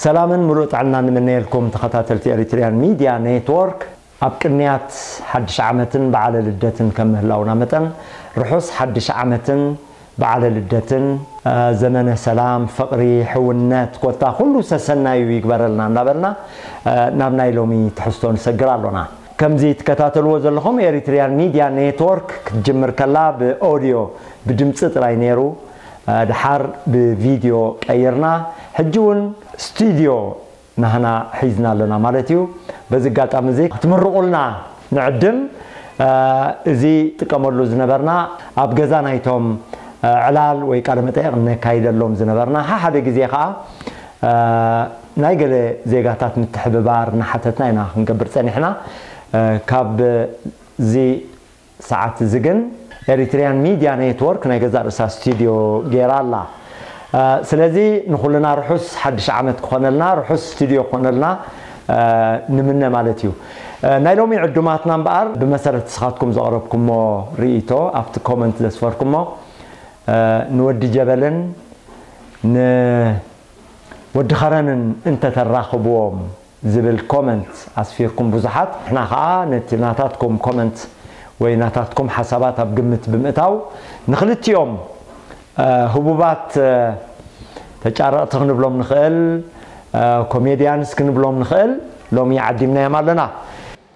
ሰላምን ምሉእ ጥዕናን ንምነየልኩም ተኸታተልቲ ኤሪትሪያን ሚድያ ኔትወርክ። ኣብ ቅንያት ሓድሽ ዓመትን በዓለ ልደትን ከም ምህላውና መጠን፣ ርሑስ ሓድሽ ዓመትን በዓለ ልደትን፣ እ፣ ዘመነ ሰላም፣ ፍቕሪ፣ ሕውነት፣ ኮታ ኩሉ ሰሰናዩ ይግበረልና እናበልና፣ እ፣ ናብ ናይ ሎሚ ትሕዝቶ ንሰግር ኣሎና። ከምዚ ትከታተልዎ ዘለኹም ኤሪትሪያን ሚድያ ኔትወርክ ክትጅምር ከላ ብኦድዮ፣ ብድምፂ ጥራይ ነይሩ። እ፣ ድሓር ብቪድዮ ቀይርና፣ ሕጂ እውን ስቱድዮ ናህና ሒዝና ኣለና ማለት እዩ። በዚ ኣጋጣሚ እዚ ክትምርቑልና ንዕድም። እ፣ እዚ ጥቀመሉ ዝነበርና ኣብ ገዛ ናይቶም፣ እ፣ ዕላል ወይ ቃለ መጠየቕ ነካይደሎም ዝነበርና፣ ሓሓደ ግዜ ከዓ፣ እ፣ ናይ ገለ ዜጋታት ምትሕብባር እናሓተትና ኢና ክንገብር ጸኒሕና። እ፣ ካብ እዚ ሰዓት እዚ ግን ኤሪትሪያን ሚድያ ኔትወርክ ናይ ገዛእ ርእሳ ስቱድዮ ገይራ ኣላ። እ፣ ስለዚ ንኹልና ርሑስ ሓድሽ ዓመት ክኾነልና፣ ርሑስ ስቱድዮ ክኾነልና፣ እ፣ ንምነ ማለት እዩ። እ፣ ናይ ሎሚ ዕዱማትና እምበኣር ብመሰረት ንስኻትኩም ዘቕረብኩሞ ርእይቶ ኣብቲ ኮመንት ዘስፈርኩሞ፣ እ፣ ንወዲ ጀበልን ንወዲ ኸረንን እንተተራኽብዎም ዝብል ኮመንት ኣስፊርኩም ብዙሓት። ንሕና ኸዓ ነቲ ናታትኩም ኮመንት ወይ ናታትኩም ሓሳባት ኣብ ግምት ብምእታው ንኽልቲኦም፣ እ፣ ህቡባት፣ እ፣ ተጫረቕቲ ክንብሎም ንኽእል፣ እ፣ ኮሜድያንስ ክንብሎም ንኽእል፣ ሎሚ ዓዲምናዮም ኣለና።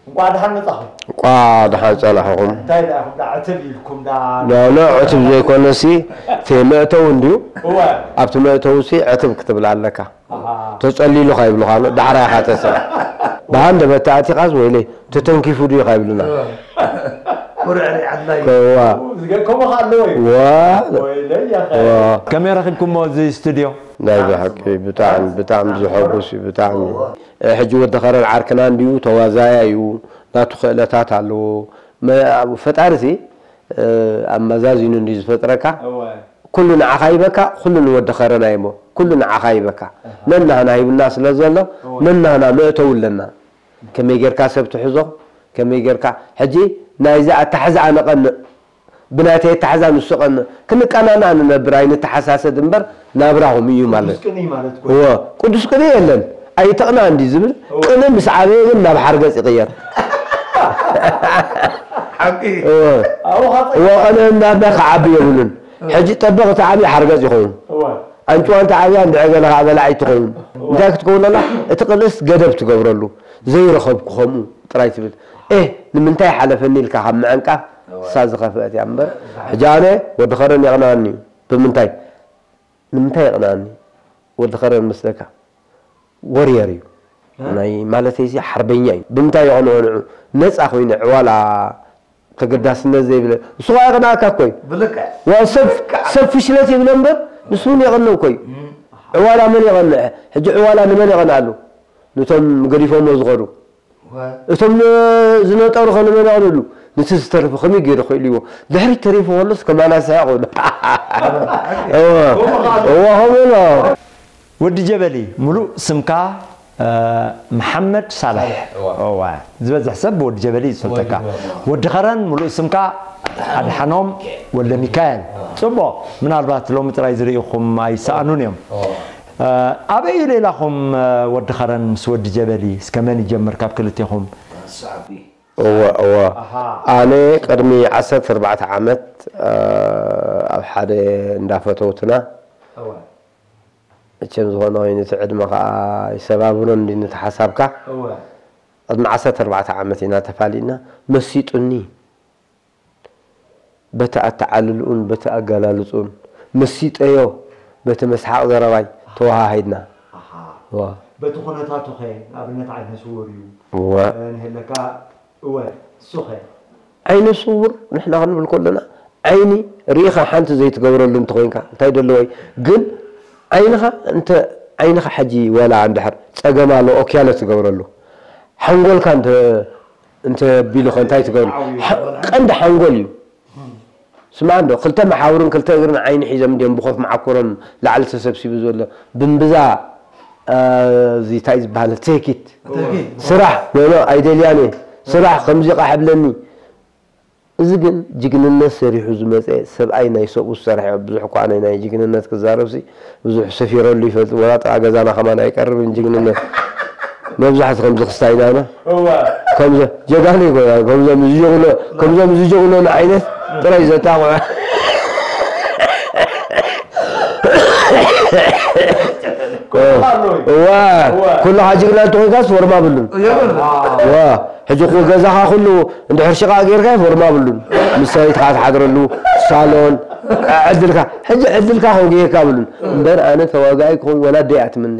እንቋዕ ደሓን መጻኹም። እንቋዕ ደሓን ጸናሕኹም። እንታይ ደኣ፣ ደኣ ዕትብ ኢልኩም፣ ደኣ ኖ፣ ኖ፣ ዕትብ ዘይኮነሲ፣ እቲ መእተዊ እንድዩ። እወ። ኣብቲ መእተዊ ሲ ዕትብ ክትብል ኣለካ። ኣሃ። ተጸሊሉኻ ይብሉኻ፣ ኖ፣ ዳሕራይ ኢኻ ተስእ። ብሃንደበት ተኣቲኻስ ወይለይ፣ ተተንኪፉ ድዩ ኢኻ ይብሉና። እወ። ኩርዕሪዓትና እዩ። እዋ። ከምኡ ኸኣ ኣለዎ እዩ። ዋ። ወይለይ፣ ያኸ። ዋ። ከመይ ረኺብኩሞ እዚ ስቱድዮ? ናይ ብሓቂ ብጣዕሚ፣ ብጣዕሚ ዘሐጉስ እዩ፣ ብጣዕሚ። እ፣ ሕጂ ወዲ ኸረን ዓርክና እንድዩ፣ ተዋዛያ እዩ፣ ናቱ ክእለታት ኣለዎ። መ-፣ ኣብ ፈጣሪ ሲ፣ እ፣ ኣመዛዚኑ እንድዩ ዝፈጥረካ። እወ። ኩሉ ንዓኻ ይበካ፣ ኩሉ ንወዲ ኸረን ኣይሞ፣ ኩሉ ንዓኻ ይበካ። ኣሃ። ነናህና ሂቡና ስለ ዘሎ፣ እወ። ነናህና መእተዊ ኣለና። ከመይ ጌርካ ሰብ ትሕዞ፣ ከመይ ጌርካ፣ ሕጂ ናይዚ ኣታሕዛ ኣነ ቀንእ፣ ብናተይ ኣታሕዛ ንሱ ቀንእ፣ ክንቀናናእ ንነብር፣ ኣይንተሓሳሰድ እምበር ናብራኹም እዩ ማለት። ቅዱስ ቅኔ ማለት እኮ። እወ፣ ቅዱስ ቅኔ የለን። ኣይተቕና እንዲ ዝብል፣ እወ። ቅኔ ምስ ዓበየ ግን ናብ ሓርገጽ ይቕየር። ሓቂ። እወ። ኣብኡ ኻጸ- እወ፣ ቅኔ እንዳዳ ክዓቢ የብሉን። ሕጂ ጠበቕ ተዓብየ ሓርገጽ ይኸውን። እወ። ኣንጭዋ እንተ ዓብያ እንድዒ ገለ ኸዓ በላዒ ትኸውን። እንታይ ክትከውን ኣላ? እቲ ቅንእስ ገደብ ትገብረሉ። ዘይረኸብኩ ኸምኡ ጥራይ ትብል። ኤህ፣ ንምንታይ ሓለፈኒ ኢልካ ካብ ምዕንቃፍ፣ እወ። እሳ ዝኸፍአት እያ እምበር። ሕጂ ኣነ ወዲ ኸረን የቕንኣኒ እዩ። ብምንታይ? ንምንታይ የቕንኣኒ? ወዲ ኸረን መስለካ? ወርየር እዩ። እ? ናይ ማለተይ እዚ ሓርበኛ እዩ። ብምንታይ የቕንኦ ንዑ? ነፃ ኮይኑ ዕዋላ ተገዳስነት ዘይብለ። ንሱ ኸዓ የቕንኣካ እኮ እዩ። ብልክዕ። ዋ፣ ሰብ፣ ሰብ ፍሽለት ይብሎ እምበር፣ ንሱ እውን የቕንእ እኮ እዩ። እም። ዕዋላ መን የቕንዐ? ሕጂ ዕዋላ ንመን የቕንኣሉ? ነቶም ገዲፎሞ ዝኸዱ። ወ- እቶም ን-፣ ዝነጠሩ ኸ ንመን የቕንእሉ? ነቲ ዝተረፈ ከመይ ገይሩ ክእልዎ? ድሕሪት ተሪፉ ከሎስ ከማና ሰሓቕ። እወ። እወ፣ ከምኡ ኣሎ። ወዲ ጀበሊ፣ ምሉእ ስምካ፣ እ፣ መሓመድ ሳልሕ። ሳልሕ፣ እወ። እወ። ዝበዝሕ ሰብ ብወዲ ጀበሊ እዩ ዝፈልጠካ። ወዲ፣ እወ። ወዲ ኸረን፣ ምሉእ ስምካ ኣድሓኖም ወልደ ሚካኤል። እወ። ጽቡቕ። ምናልባት ሎሚ ጥራይ ዝርእዩኹም ኣይሰኣኑን እዮም። እወ። እ፣ ኣበይ እዩ ሌላኹም፣ እ፣ ወዲ ኸረን ምስ ወዲ ጀበሊ? እስከ መን ይጀምር ካብ ክልቴኹም? ሳቢ። እወ፣ እወ። ኣሃ። ኣነ ቅድሚ ዓሰርተ ኣርባዕተ ዓመት፣ እ፣ ኣብ ሓደ እንዳ ፈተውትና እወ። መቸም ዝኾነ ኮይኑ እቲ ዕድመ ኸዓ ይሰባብሮ እንዲ ነቲ ሓሳብካ። እወ። ቅድሚ ዓሰርተ ኣርባዕተ ዓመት ኢና ተፋሊጥና። መሲጡኒ። በቲ ኣተዓልልኡን በቲ ኣገላልጽኡን መሲጠዮ። በቲ መስሓቕ ዘረባይ ተወሃሃድና። ኣሃ። እወ። በቲ ኩነታቱ ኸ ንኣብነት ዓይነ ስውር እዩ። እወ። እ፣ ንህለካ እወ፣ እሱ ኸ? ዓይነ ስውር ንሕና ክንብል ከለና፣ ዓይኒ ርኢኻ ሓንቲ ዘይትገብረሉ እንተኾይንካ፣ እንታይ ደለዎ እዩ? ግን ዓይንኻ እንተ፣ ዓይንኻ ሕጂ ወላ እንድሕር ጸገም ኣሎ፣ ኦኪያለ ትገብረሉ። ሓንጎልካ እንተ፣ እንተ ቢሉ ኸ እንታይ ትገብረሉ? ሓ-፣ ቀንዲ ሓንጎል እዩ። ስማዕ እንዶ፣ ክልተ መሓውርን ክልተ እግርን ዓይኒ ሒዞም እንድዮም ብኾፍ መዓኮሮም ላዕሊ ተሰብሲቡ ዘሎ። ብምብዛ፣ እ፣ እዚ እንታይ ዝበሃል? ቴኪት። ቴኪት። ስራሕ፣ ኖ፣ ኖ፣ ኣይደልያን እየ። ስራሕ፣ ከምዚ ቃሕ ብለኒ። እዚ ግን ጅግንነት ሰሪሑ ዝመፀ ሰብኣይ ናይ ሰብኡ ዝሰርሐ ብዙሕ እኳ ኣነ ናይ ጅግንነት ክዛረብሲ ብዙሕ ሰፊረሉ ይፈልጥ ወላ ጥቓ ገዛና ከማን ኣይቀርብን ጅግንነት መብዛሕቲ ከምዚ ክስታይናና እዋ ከምዚ ጀጋኑ ይኮና ከምዞም ዝጀግኖ ከምዞም ዝጀግኖን ዓይነት ጥራይ ዘጣቕዑ እዋ ኩልኻ ጅግና እንተኮንካስ ፎርማ ብሉን እዋ ሕጂ ኩ ገዛኻ ኩሉ እንድሕር ሽቓ ጌርካ ፎርማ ብሉን ምስ ሰበይትኻ ትሓድረሉ ሳሎን ዕድልካ ሕጂ ዕድልካ ከውግየካ ብሉን እምበር ኣነ ተዋጋኣይ ክኸውን ወላ ደይ ኣትምኒ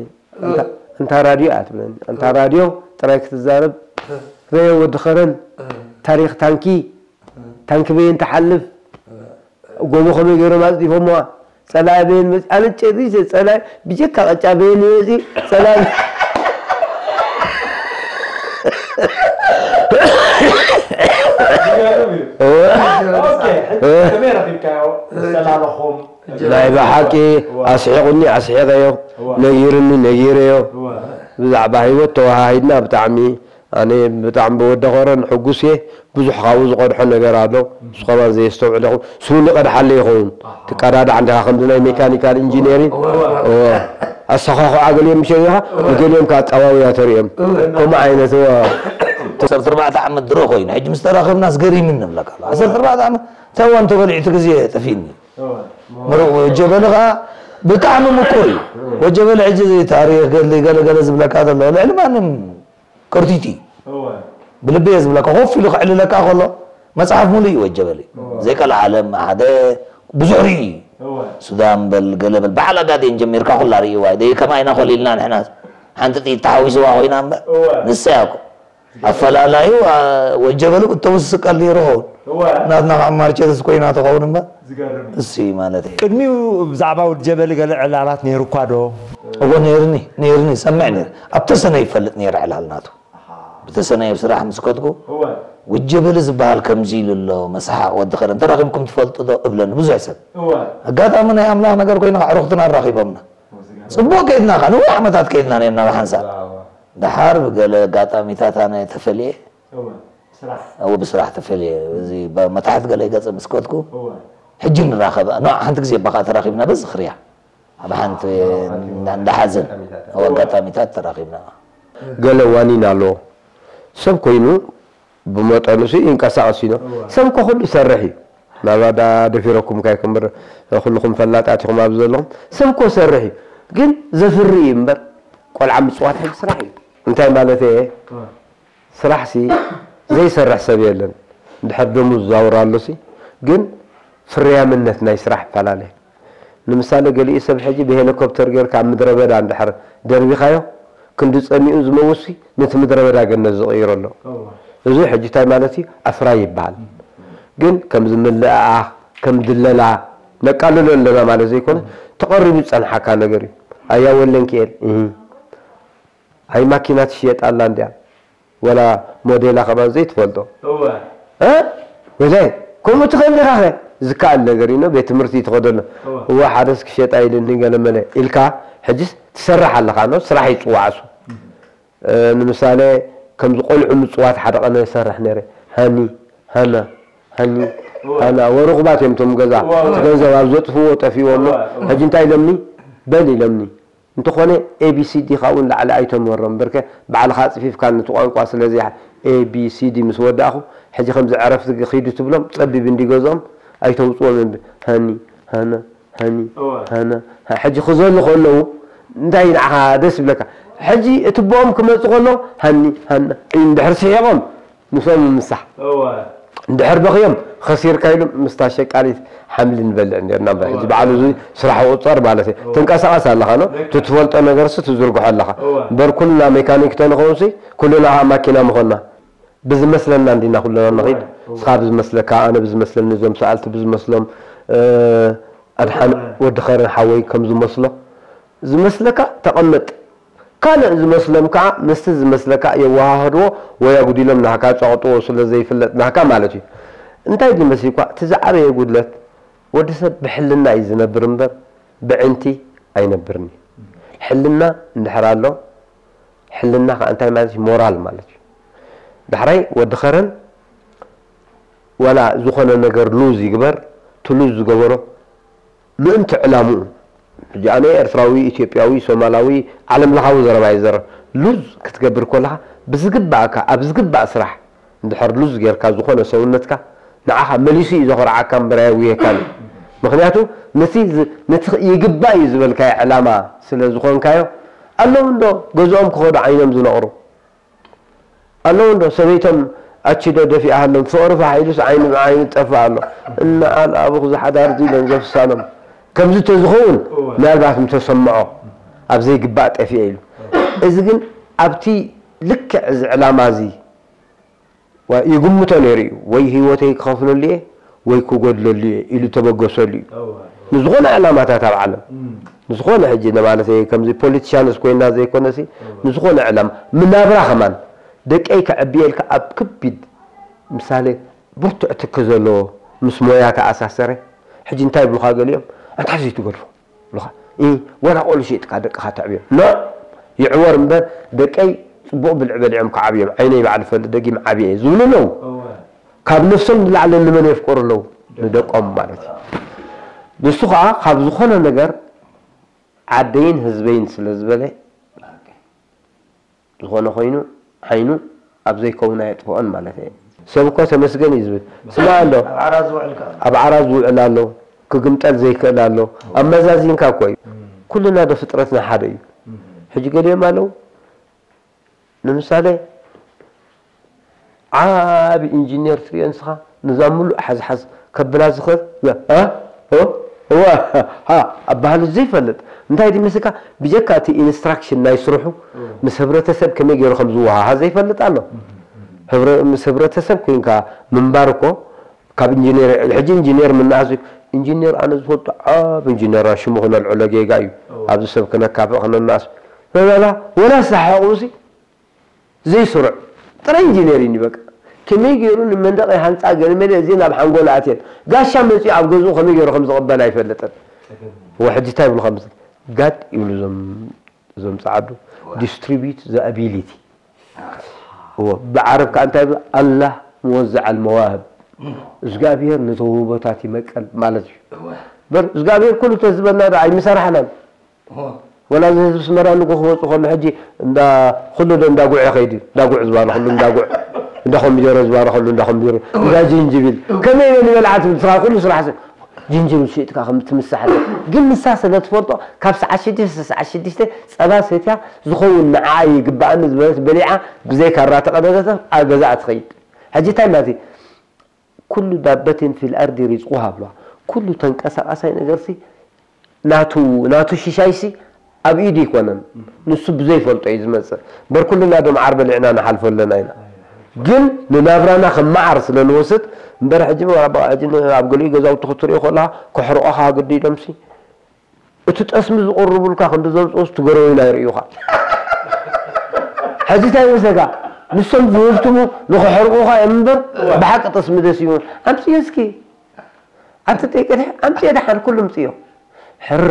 እንታ ራድዮ ኣትብለኒ እንታ ራድዮ ጥራይ ክትዛረብ ረዮ ወዲ ኸረን ታሪክ ታንኪ ታንኪ በየን ትሓልፍ ጎቦ ከመይ ገይሮም ኣፅዲፎምዋ ፀላኢ በየን መፂ ኣነ ጨሪሰ ፀላኢ ብጀካ ቅጫ በየን ይመፂ ፀላኢ ከመይ ረኺብካዮ? ሰላለኹም ናይ ብሓቂ ኣስሒቑኒ ኣስሒቐዮ ነጊርኒ ነጊረዮ ብዛዕባ ህይወት ተወሃሂድና ብጣዕሚ ኣነ ብጣዕሚ ብወዲ ኮረን ሕጉስ እየ ብዙሕ ካብኡ ዝቐድሖ ነገር ኣሎ ንሱ ከማን ዘየስተውዕል ይኹን ስውን ይቐድሓለ ይኸውን ትቀዳዳሕ እንዲኻ ከምዚ ናይ ሜካኒካል ኢንጂነሪንግ ኣሰኻኽዓ ገሊኦም ምሸ ኢኻ ንገሊኦም ከዓ ኣጠባብያ ተሪኦም ከምኡ ዓይነት ዓሰርተ ኣርባዕተ ዓመት ድሮ ኮይኑ ሕጂ ምስ ተራኸብናስ ገሪምኒ ንብለካ ኣለኹ ዓሰርተ ኣርባዕተ ዓመት እንታይ እዋን ተበሊዑ እቲ ግዜ ጠፊእኒ ምሩቕ ወጀበሊ ከዓ ብጣዕሚ ምቁር እዩ ወጀበሊ ሕጂ ታሪክ ገሊ ገለገለ ዝብለካ ዘሎ ልዕሊ ማንም ቅርቲቲ ብልቢ እየ ዝብለካ ኮፍ ኢሉ ክዕልለካ ከሎ መፅሓፍ ሙሉ እዩ ወጀበሊ ዘይቀልዓለም ሓደ ብዙሕ ርኢ እዩ ሱዳን በል ገለ በል በዓል ኣጋዴን ጀሚርካ ኩላ ርእይዋ ደይ ከማይና ኮሊልና ንሕና ሓንቲ ጥይት ተሓዊስዋ ኮይና እምበር ንሳ እያ እኮ ኣፈላላዩ ወጀበሉ ብተውስ ስቀል ነይሩ ኸውን ናትና ከዓ ማርቸትስ ኮይና ትኸውን እምበር እሱ ማለት እዩ ቅድሚኡ ብዛዕባ ወዲ ጀበሊ ገለ ዕላላት ነይሩ እኳ ዶ እዎ ነይርኒ ነይርኒ ሰምዕ ነይር ኣብ ተሰነ ይፈልጥ ነይር ዕላል ናቱ ብተሰነ ኣብ ስራሕ ምስ ከድኩ ወጀበሊ ዝበሃል ከምዚ ኢሉ ኣሎ መሳሓቅ ወዲ ከረን ተራኺብኩም ትፈልጡ ዶ እብለኒ ብዙሕ ሰብ ኣጋጣሚ ናይ ኣምላኽ ነገር ኮይኑ ከዓ ሩኽትና ኣራኺቦምና ፅቡቅ ከይድና ከዓ ነዊሕ ዓመታት ከይድና ነርና ብሓንሳብ ደሓር ብገለ ኣጋጣሚታት ኣነ ተፈልየ እው ብስራሕ ተፈልየ እዚ መታሕት ገለ ገፀ ምስ ከድኩ ሕጂ ንራኸብ ኖ ሓንቲ ግዜ ባኻ ተራኺብና በዚ ክርያ ኣብ ሓንቲ እንዳሓዘን ኣብ ኣጋጣሚታት ተራኺብና ገለ ዋኒን ኣለዎ ሰብ ኮይኑ ብመጠኑ ሲ ይንቀሳቐስ ኢኖ ሰብ ኮ ኩሉ ይሰርሕ እዩ ናብራ ዳ ደፊረኩም ካይኩም በር ኩልኹም ፈላጣት ኢኹም ኣብዚ ዘለኹም ሰብ ኮ ሰርሕ እዩ ግን ዘፍሪ እዩ እምበር ቆልዓ ምፅዋት ሕጂ ስራሕ እዩ እንታይ ማለት እየ ስራሕ ሲ ዘይሰርሕ ሰብ የለን እንድሕር ደሙ ዝዛውር ኣሎ ሲ ግን ፍርያምነት ናይ ስራሕ ይፈላለ ንምሳሌ ገሊኡ ሰብ ሕጂ ብሄሊኮፕተር ጌርካ ኣብ ምድረ በዳ እንድሕር ደርቢኻዮ ክንዲ ጸሚኡ ዝመውሲ ነቲ ምድረ በዳ ገነት ዝቕይሮ ኣሎ። እዚ ሕጂ እንታይ ማለት እዩ? ኣፍራይ ይበሃል። ግን ከምዚ ምልእኣኽ፣ ከም ድለላ ነቃልሎ ኣለና ማለት ዘይኮነ ተቐሪቡ ዝጸንሓካ ነገር እዩ። ኣያ ወለንኪኤል እህ ኣይ ማኪና ትሽየጥ ኣላ እንድያ። ወላ ሞዴላ ከማን ዘይትፈልጦ እወ እ ወላይ ከምኡ ትኸእል ዲኻ ኸ ዝከኣል ነገር እዩ ቤት ትምህርቲ ትኸደሎ እወ እወ ሓደስ ክሸጣ ኢልኒ ገለመለ ኢልካ ሕጅስ ትሰርሕ ኣለኻ ኖ ስራሕ ይፅዋዕ እሱ እ፣ ንምሳሌ ከምዚ ቆልዑ ምፅዋት ሓደ ቀነ ይሰርሕ ነይረ ሃኒ ሃና ሃኒ እወ ሃና ወርቑባት እዮም ቶም ገዛ እወ እወ እቲ ገንዘብ ኣብ ዘጥፍዎ ጠፊዎም እወ እወ ሕጂ እንታይ ኢሎምኒ በል ኢሎምኒ እንተኾነ ኤቢሲዲ ካብኡ ንላዕሊ ኣይተምህሮም በርከ ባዕልኻ ኣፅፊፍካ ነቲ ቋንቋ ስለዚ ኤቢሲዲ ምስ ወዳእኹ ሕጂ ከምዚ ዕረፍቲ ኪዱ ትብሎም ፀቢብ እንዲ ገዝኦም ኣይተውፅዎም እምቢ ሃኒ ሃና ሃኒ እወ። ሃና ሃ- ሕጂ ክዘሉ ከለዉ እንታይ ንዓኻ ደስ ይብለካ ሕጂ እቲ ቦኦም ክመፁ ከሎ ሃኒ ሃና እንድሕር ስሒቖም ምስኦም ምምሳሕ እወ። እንድሕር በኽዮም ኸሲርካ ኢሉ ምስታ ሸቃሊት ሓምሊ ንበልዕ ነርና እምበር ሕጂ በዓሉ እዚ ስራሕ ቁፀር ማለት እዩ ትንቀሳቐስ ኣለኻ ኖ እቲ ትፈልጦ ነገርሲ ትዝርግሖ ኣለኻ እምበር ኩልና ሜካኒክ ተንኸውንሲ ኩልና ከዓ ማኪና ምኾንና ብዝመስለና እንዲና ኩልና ንኸይድ ንስኻ ብዝመስለካ ኣነ ብዝመስለኒ እዞም ሰኣልቲ ብዝመስሎም ኣድሓን ወዲ ኸርን ሓወይ ከም ዝመስሎ ዝመስለካ ተቐመጥ ካልእ ዝመስሎም ከዓ ምስቲ ዝመስለካ የወሃህድዎ ወይ ኣጉዲሎም ናህካ ጸቕጥዎ ስለ ዘይፍለጥ ናህካ ማለት እዩ። እንታይ ግን መሲልኳ እቲ ዝዓበየ ጉድለት ወዲ ሰብ ብሕልና እዩ ዝነብር እምበር ብዕንቲ ኣይነብርን እዩ። ሕልና እንድሕር ኣሎ ሕልና ከዓ እንታይ ማለት እዩ? ሞራል ማለት እዩ። ዳሕራይ ወዲ ኸረን ዋላ ዝኾነ ነገር ሉዝ ይግበር፣ እቲ ሉዝ ዝገበሮ ምእንቲ ዕላምኡ። ሕጂ ኣነ ኤርትራዊ፣ ኢትዮጵያዊ፣ ሶማላዊ፣ ዓለም ለኻዊ ዘረባ እየ ዝዘረብ። ሉዝ ክትገብር ከለኻ ብዝግባእካ፣ ኣብ ዝግባእ ስራሕ እንድሕር ሉዝ ጌርካ፣ ዝኾነ ሰውነትካ ንዓኻ መሊሱ እዩ ዘኾርዓካ እምበር ኣየጉየካን እዩ። ምኽንያቱ ነቲ ዝ- ነቲ ይግባእ እዩ ዝበልካዮ ዕላማ ስለ ዝኾንካዮ። ኣለዉ እንዶ ገዝኦም ክኸዱ ዓይኖም ዝነቕሩ? ኣለዉ እንዶ ሰበይቶም ኣቺዶ ደፊኣሃሎም ፍቕሪ ፋሕ ኢሉስ ዓይኒ ብዓይኒ ጠፍእ ኣሎ። እናኣል ኣቡኽ ዝሓዳር ዲለን ዘፍሳሎም ከምዚ ተዝኸውን እወ። ምናልባት ምተሰምዖ ኣብ ዘይግባእ ጠፊኤ ኢሉ። እዚ ግን ኣብቲ ልክዕ እዚ ዕላማ እዚ ዋ- ይግምቶ ነይሩ እዩ። ወይ ህይወተይ ክኸፍለሉ እየ ወይ ክጎድለሉ እየ ኢሉ ተበገሰሉ እዩ። እወ። ንዝኾነ ዕላማታት ኣብ ዓለም እም። ንዝኾነ ሕጂ ንማለት እየ ከምዚ ፖለቲሻንስ ኮይና ዘይኮነሲ ንዝኾነ ዕላማ ምናብራ ከማን ደቀይ ከዕብየልካ ኣብ ከቢድ ምሳሌ ብርቱዕ ትኪ ዘለዎ ምስ ሞያ ተኣሳሰረ። ሕጂ እንታይ ይብሉኻ ገሊኦም ኣንታ ዘይትገድፎ ይብሉኻ። እ፣ ወላ ቆሉ ሸይጥካ ደቅኻ ተዕብዮም። ኖ ይዕወር እምበር ደቀይ ጽቡቕ ብልዒ በሊዖም ክዓብዮም ዓይነይ ባዕሉ ፈልጥ ደጊም ዓብየ እየ ዝብሉ ኣለዉ። እወ። ካብ ነፍሶም ንላዕሊ ንመን የፍቅሩ ኣለዉ? ንደቆም ማለት እዩ። ንሱ ኸዓ ካብ ዝኾነ ነገር ዓደይን ህዝበይን ስለ ዝበለ ዝኾነ ኮይኑ ዓይኑ ኣብ ዘይከውን ኣየጥፍኦን ማለት እየ። ሰብ እኮ ተመስገን እዩ ዝብል። ስማ ኣሎ ኣብ ዓራት ዝውዕል ከኣ ኣብ ዓራት ዝውዕል ኣሎ፣ ክግምጠል ዘይክእል ኣሎ። ኣመዛዚንካ እኮ እዩ። ኩልና ዶ ፍጥረትና ሓደ እዩ። ሕጂ ገሊኦም ኣለዉ ንምሳሌ ዓቢ ኢንጂነር ትርእዮ ንስኻ ነዛ ምሉእ ሓዝሓዝ ከብላ ዝኽእል እ? እ? እወ፣ እወ፣ ሃ፣ ኣባህሉ ዘይፈልጥ እንታይ ድዩ መስልካ ብጀካ እቲ ኢንስትራክሽን ናይ ስርሑ ምስ ህብረተሰብ ከመይ ገይሩ ከም ዝወሃሃ ዘይፈልጥ ኣሎ። ህብረ- ምስ ህብረተሰብ ኮይንካ ምንባር እኮ ካብ ኢንጂነር ሕጂ ኢንጂነር ምናኣስ ኢንጂነር ኣነ ዝፈልጦ ዓብ ኢንጂነር ሽሙ ክነልዕሎ ጌጋ እዩ። ኣብዚ ሰብ ክነካፍእ ክነናስ በላ ወላ ሳሓቑ ሲ ዘይስሩዕ ጥራይ ኢንጂነር እዩ በቃ። ከመይ ገይሩ ንመንደቕ ይሃንፃ ገለ መለ እዚ ናብ ሓንጎል ኣትየን ጋሻ መፂኡ ኣብ ገዝኡ ከመይ ገይሩ ከም ዝቕበል ኣይፈልጥን። ወሕጂ እንታይ ይብሉ ከምዚ ጋድ ይብሉ እዞም እዞም ጸዓዱ distribute the ability እዎ ብዓረብ ከኣ እንታይ ይብሉ ኣላህ መወዝዕ ኣልመዋህብ እግዚኣብሔር ንተውህቦታት ይመቀል ማለት እዩ በር እግዚኣብሔር ኩሉ ተዝበና ዶ ኣይምሰራሕናን ወላ እዚ ህዝቢ ስመራ ንጎ ክወፁ ከሎ ሕጂ እንዳ ኩሉ ዶ እንዳ ጉዕ ከይዱ እንዳ ጉዕ ዝባረኸሉ እንዳ ጉዕ እንዳ ኮሚደረ ዝባረኸሉ እንዳ ኮሚደረ እንዳ ጅንጅብል ከመይ ኢለ ንበልዓ ትብል ስኻ ኩሉ ስራሕ ጅንጅብል ሽጥካ ከም ትምሳሕ ግን ንሳ ስለ ትፈልጦ ካብ ሰዓት ሽዱሽተ ሰዓት ሽዱሽተ ጸባ ሰትያ ዝኸውን ንዓ ይግባኣኒ ዝበለት በሊዓ ብዘይ ካራ ተቐደደተ ኣብ ገዛኣ ትኸይድ ሕጂ እንታይ ማለት ኩሉ ዳበትን ፊል ኣርዲ ሪዝቁሃ ብለዋ ኩሉ ተንቀሳቃሳይ ነገርሲ ናቱ ናቱ ሽሻይሲ ኣብ ኢዱ ይኮነን ንሱ ብዘይፈልጦ እዩ ዝመጽእ በር ኩልና ዶ መዓር በሊዕና ንሓልፎ ኣለና ኢና ግን ንናብራና ከም መዓር ስለ ንወስድ እምበር ሕጂ ሕጂ ኣብ ገሊኡ ገዛውቲ ክትሪኦ ከለካ ከሕርቆካ ግዲ ኢሎምሲ እቲ ጠስሚ ዝቕርቡልካ ክንዲ ዘምፅኡስ ትገረው ኢላ ይርእዩኻ ሕጂ እንታይ ይመስለካ ንሶም ዝህብትሙ ንክሕርቁኻ እዮም እምበር ብሓቂ ጠስሚ ደስ ይብሉ ኣምፅዮ እስኪ ኣቲ ጠይቀ ኣምፅዮ ደሓን ኩሉ ምፅዮ ሕር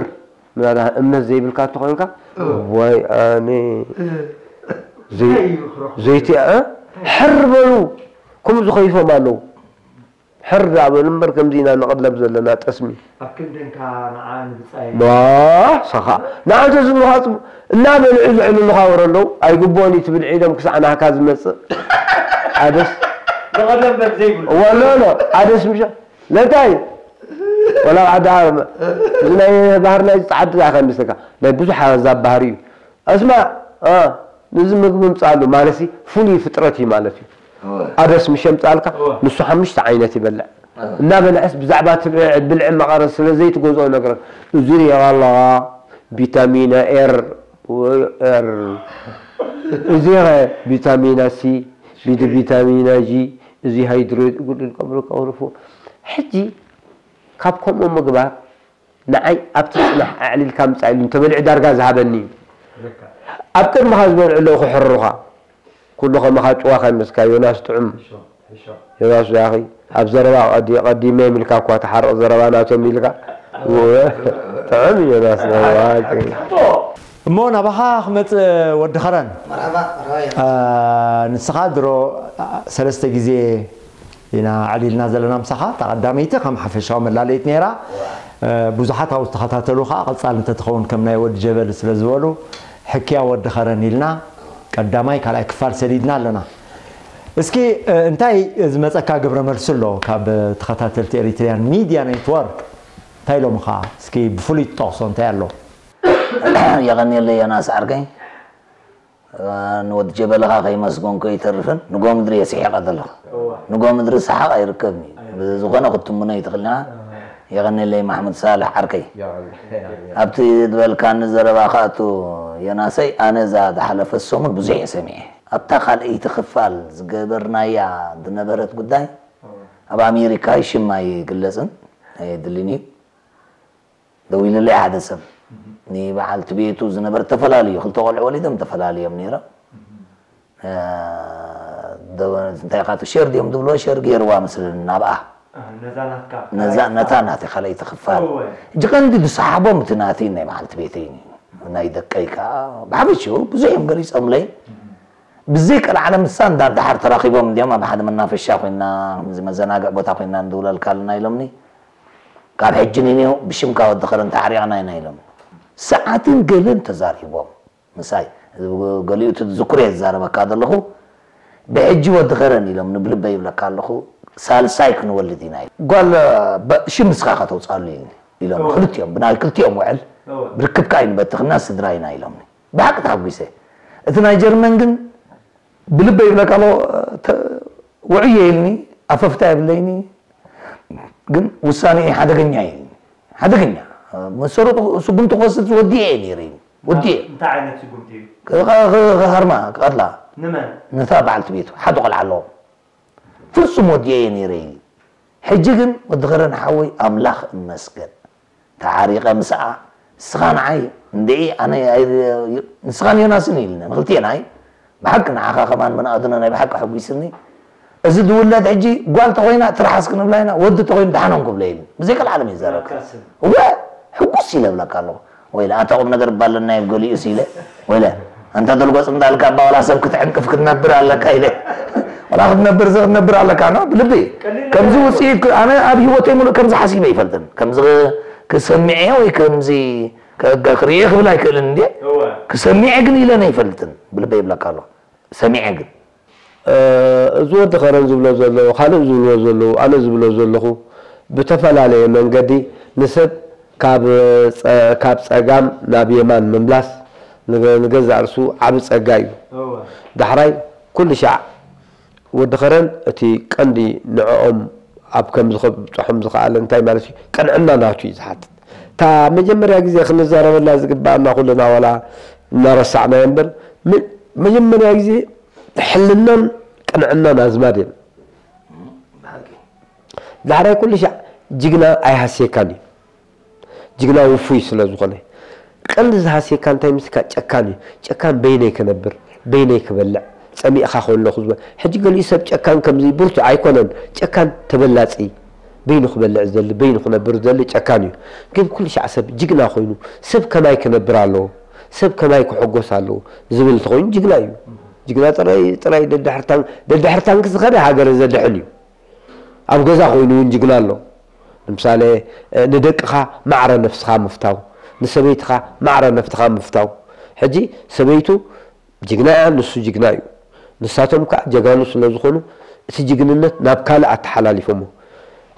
ምናዳ እምነት ዘይብልካ ተኾንካ ወይ ኣነ ዘይቲ ሕር በሉ ከምኡ ዝኸይፎም ኣለዉ ሕር ዳበሉ እምበር ከምዚ ኢና ንቕለብ ዘለና ጠስሚ ኣብ ክንድንካ ንዓ ንብጻይ ዋ ሳኻ ንዓ እንተዝብሉኻ ጽቡቕ እናበልዑ ዝዕልሉኻ ወረ ኣለዉ ኣይግብኦን እዩ ትብል ዒዶም ክሳዕ ናህካ ዝመጽእ ሓደስ ንቐደም በል ዘይብሉ ወለሎ ሓደስ ምሻ ለታይ ወላ ዓዲ ዓረብ እዚ ናይ ባህር ናይ ጻዓዲ ዳኸ ምስልካ ናይ ብዙሕ ኣዛብ ባህሪ እዩ ኣስማ ነዚ ምግቢ ምጻሉ ማለት ፍሉይ ፍጥረት እዩ ማለት እዩ ኣደስ ምሸ ምጻልካ ንሱ ሓሙሽተ ዓይነት ይበልዕ እናበልዐስ ብዛዕባ ትብልዕ ብልዕ መቐረት ስለ ዘይትገዝኦ ነግረን እዚ ሪኦ ኣለኻ ቪታሚና ኤር ኤር እዚ ኸ ቪታሚና ሲ ቢድ ቪታሚና ጂ እዚ ሃይድሬት ጉድል ቀብሪ ቀብርፉ ሕጂ ካብ ከምኡ ምግባር ንዓይ ኣብቲ ጽናሕ ኣዕሊልካ ምጻእ ኢሉ እንተበሊዑ ዳርጋ ዝሃበኒ እዩ ኣብ ቅድምኻ ዝበልዑ ኣለዉ ክሕርሩኻ ኩሉ ከማኻ ጭዋ ከይመስካ ዮናስ ጥዑም ዮናስ ያኺ ኣብ ዘረባ ቀዲመ ይምልካ እኳ ተሓርቕ ዘረባ ናቶም ኢልካ ጥዑም ዮናስ እሞ ናባኻ ክመጽእ ወዲ ኸረን ንስኻ ድሮ ሰለስተ ግዜ ኢና ኣዕሊልና ዘለና ምሳኻ። እታ ቀዳመይቲ ከም ሓፈሻዊ መላለይት ነይራ። ብዙሓት ኣብኡ ዝተኸታተሉ ከዓ ቀፃሊ እንተትኸውን ከም ናይ ወዲ ጀበሊ ስለ ዝበሉ ሕክያ ወዲ ኸረን ኢልና ቀዳማይ ካልኣይ ክፋል ሰዲድና ኣለና። እስኪ እንታይ ዝመፀካ ግብረ መልሲ ኣሎ ካብ ተኸታተልቲ ኤሪትሪያን ሚድያ ኔትወርክ? እንታይ ኢሎምኻ? እስኪ ብፍሉይ ትጠቕሶ እንታይ ኣሎ? የቐንየለይ ዮናስ ዓርከይ። ንወዲ ጀበልኻ ከይመስገንኩ ኣይተርፍን። ንጎ ምድሪ እየ ስሒቐ ዘለኹ። ንጎ ምድሪ ሰሓቕ ኣይርከብን እዩ። ብዝኾነ ክትትምኖ ኣይትኽእልን ኢኻ። የቐንየለይ ማሕሙድ ሳልሕ ዓርከይ። ኣብቲ ዝበልካኒ ዘረባ ክኣቱ ዮናሰይ፣ ኣነ እዛ ዝሓለፈት ሰሙን ብዙሕ እየ ሰሚዐ። ኣብታ ካልኣይቲ ክፋል ዝገበርናያ ዝነበረት ጉዳይ ኣብ ኣሜሪካ ሽም ኣይግለጽን፣ ኣየድልን እዩ። ደዊሉለይ ሓደ ሰብ ንበዓልቲ ቤቱ ዝነበር ተፈላለዩ ክልተ ቆልዑ ወሊዶም ተፈላለዮም ነይሮም። እንታይ ኢኻ ሸር ድዮም ዝብልዎ ሸር ገይርዋ መስለኒ ናብኣ ነዛ ናታ ናተይ ካልኣይቲ ክፋል ሕጂ ቀንዲ ዝሰሓቦም እቲ ናተይ ናይ በዓልቲ ቤተይ ናይ ደቀይ ከዓ ብሓፈሽኡ ብዙሕ እዮም ገሊፆምለይ። ብዘይ ቀልዓለም ንሳ እንዳ ደሓር ተራኺቦም እንዲኦም ኣብ ሓደ መናፈሻ ኮይና ከምዚ መዘናግዕ ቦታ ኮይና ንድውለልካ ኣለና ኢሎምኒ። ካብ ሕጂ ንኔው ብሽምካ ወዲ ኸረን ተዓሪቕና ኢና ኢሎም ሰዓትን ገለን ተዛሪቦም ምሳይ። ገሊኡ እቲ ዝኩር እየ ዝዛረበካ ዘለኹ። ብሕጂ ወዲ ኸረን ኢሎም ንብልበ ይብለካ ኣለኹ። ሳልሳይ ክንወልድ ኢና ኢሉ። ጓል ሽም ንስኻ ከተውፅኣሉ ኢሎም ክልቲኦም ብናይ ክልቲኦም ውዕል ብርክብካ ኣይንበትኽና ስድራ ኢና ኢሎምኒ። ብሓቂ ተሓጒሰ። እቲ ናይ ጀርመን ግን ብልበ ይብለካ ኣሎ ውዑየ ኢልኒ። ኣፈፍታ የብለይኒ ግን ውሳኔ ሓደገኛ ኢልኒ። ሓደገኛ መሰረቱ ስጉምቲ ክወስድ ወዲኤ እየ ነይረ ኢልኒ። ወዲኤ እንታይ ዓይነት ስጉምቲ እዩ? ክሃርማ ክቐትላ ንመን? ነታ በዓልቲ ቤቱ ሓደ ቆልዓ ኣለዎ። ፍጹም ወዲኤ እየ ነይረ ኢልኒ። ሕጂ ግን ወዲ ኸረን ሓወይ ኣምላኽ እመስገን ተዓሪቐ ምስኣ ንስኻ ንዓይ እንድዒ ኣነ ንስኻን ዮናስን ኢልና ንክልቴና እዩ ብሓቂ ንዓኻ ከማን መናእድኖ ናይ ብሓቂ ሕጒስኒ። እዚ ዝውለድ ሕጂ ጓል ተኾይና ትርሓስ ክንብላ ኢና ወዲ ተኾይኑ ደሓኖም ክብሎ ኢሉ ብዘይ ቀልዓለም ይዛረብ። እወ ሕጉስ ኢለ እብለካ ኣለኹ። ወይለ ኣታ ቁም ነገር እባ ኣለና ይብ ገሊኡስ ኢለ ወይለ ኣንታ ደልጎጽ እንዳልካ እባ ዋላ ሰብ ክትዕንቅፍ ክትነብር ኣለካ ኢለ ዋላ ክትነብር እዚ ክትነብር ኣለካ ነው ብልቢ ከምዚ ውፅኢት ኣነ ኣብ ህይወተይ ሙሉእ ከምዚ ሓሲበ ይፈልጥን ከምዚ ክሰምዐ ወይ ከምዚ ክርእየ ክብል ኣይክእልን እንዴ ክሰሚዐ ግን ኢለን ኣይፈልጥን ብልበይ ይብለካ ኣሎ ሰሚዐ ግን እዚ ወዲ ከረን ዝብሎ ዘሎ ካልእ ዝብልዎ ዘለዉ ኣነ ዝብሎ ዘለኹ ብተፈላለየ መንገዲ ንሰብ ካብ ጸጋም ናብ የማን ምምላስ ንገዛእ ርእሱ ዓቢ ጸጋ እዩ። ዳሕራይ ኩሉ ሻዕ ወዲ ከረን እቲ ቀንዲ ንዕኦም ኣብ ከምዚ ከብጽሖም ዝኸኣለ እንታይ ማለት እዩ ቅንዕና ናቱ እዩ ዝሓትት። እታ መጀመርያ ግዜ ክንዛረበላ ዝግበኣና ኩልና ዋላ እናረሳዕናዮ እምበር መጀመርያ ግዜ ሕልናን ቅንዕናን ኣዝማድ እዮም። ዳሕራይ ኩሉ ሻዕ ጅግና ኣይሃስየካን እዩ። ጅግና ውፉይ ስለ ዝኾነ ቀንዲ ዝሃስየካ እንታይ ምስካ ጨካን እዩ። ጨካን በይነይ ክነብር በይነይ ክበልዕ ጸሚእኻ ከለኹ ዝበ ሕጂ ገሊኡ ሰብ ጨካን ከምዚ ብርቱዕ ኣይኮነን። ጨካን ተበላጺ በይኑ ክበልዕ ዝደሊ በይኑ ክነብር ዝደሊ ጨካን እዩ። ግን ኩሉ ሻዕ ሰብ ጅግና ኮይኑ ሰብ ከማይ ክነብር ኣለዎ ሰብ ከማይ ክሕጎስ ኣለዎ ዝብል እንተኾይኑ ጅግና እዩ። ጅግና ጥራይ ጥራይ ደድሕር ታንክ ደድሕር ታንክ ዝኸደ ሃገር ዘድሕን እዩ። ኣብ ገዛ ኮይኑ እውን ጅግና ኣሎ። ንምሳሌ ንደቅኻ ማዕረ ነፍስኻ ምፍታው፣ ንሰበይትኻ ማዕረ ነፍትኻ ምፍታው። ሕጂ ሰበይቱ ጅግና እያ፣ ንሱ ጅግና እዩ። ንሳቶም ከዓ ጀጋኑ ስለ ዝኾኑ እቲ ጅግንነት ናብ ካልእ ኣተሓላሊፎሞ።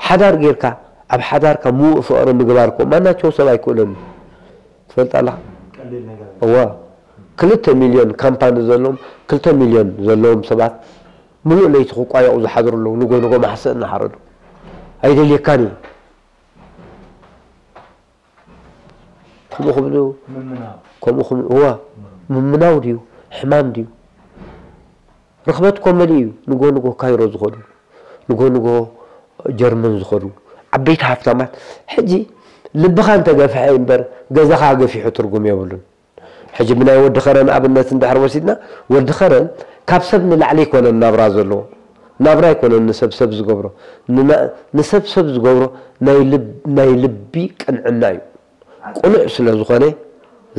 ሓዳር ጌርካ ኣብ ሓዳርካ ምዉእ ፍቕሪ ምግባር እኮ ማናቸው ሰብ ኣይክእሎን እዩ። ትፈልጥ ኣለኻ? እዋ ክልተ ሚልዮን ካምፓኒ ዘለዎም ክልተ ሚልዮን ዘለዎም ሰባት ምሉእ ለይቲ ክቋየቑ ዝሓድሩ ኣለዉ። ንጎ ንጎ ማሕሰእ እናሓረዱ ኣይደልየካን እዩ። ከምኡ ክብሉ ከምኡ ክብሉ እዋ ምምናው ድዩ ሕማም ድዩ? ርኽበት እኮ መሊኡ እዩ። ንጎ ንጎ ካይሮ ዝኸዱ ንጎ ንጎ ጀርመን ዝኸዱ ዓበይቲ ሃፍታማት ሕጂ ልብኻ እንተገፍሐ እምበር ገዛኻ ገፊሑ ትርጉም የብሉን። ሕጂ ብናይ ወዲ ኸረን ኣብነት እንድሕር ወሲድና ወዲ ኸረን ካብ ሰብ ንላዕሊ ኣይኮነን ናብራ ዘለዎ ናብራ ኣይኮነን ንሰብ ሰብ ዝገብሮ ንሰብ ሰብ ዝገብሮ ናይ ልቢ ቅንዕና እዩ። ቅኑዕ ስለ ዝኾነ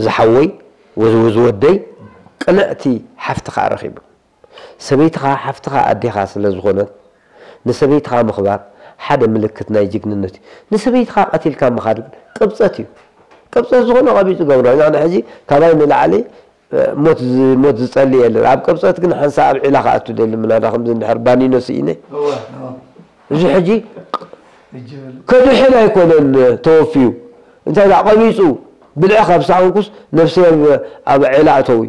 ዝሓወይ ወዝወዝወደይ ቅንዕቲ ሓፍቲ ከዓ ረኺቡ ሰበይትኻ ሓፍትኻ ኣዴኻ ስለ ዝኾነት ንሰበይትኻ ምኽባር ሓደ ምልክት ናይ ጅግንነት እዩ። ንሰበይትኻ ቀቲልካ ምኻድ ግን ቅብጸት እዩ። ቅብጸት ዝኾነ ቀቢጹ ገብሮ። ንሕና ሕጂ ካባይ ንላዕሊ ሞት ዝ- ሞት ዝጸሊ የለን። ኣብ ቅብጸት ግን ሓንሳ ኣብ ዒላ ክኣቱ ደሊ ምናዳ ከምዚ እንድሕር ባኒኖ ስኢነ እወ፣ እወ። እዚ ሕጂ ይጅበል። ከድሕን ኣይኮነን ተወፊዩ። እንታይ ደኣ ቀቢጹ ብልዒ ካብ ሰኣንኩስ ነፍሰይ ኣብ ኣብ ዒላ እተዊ።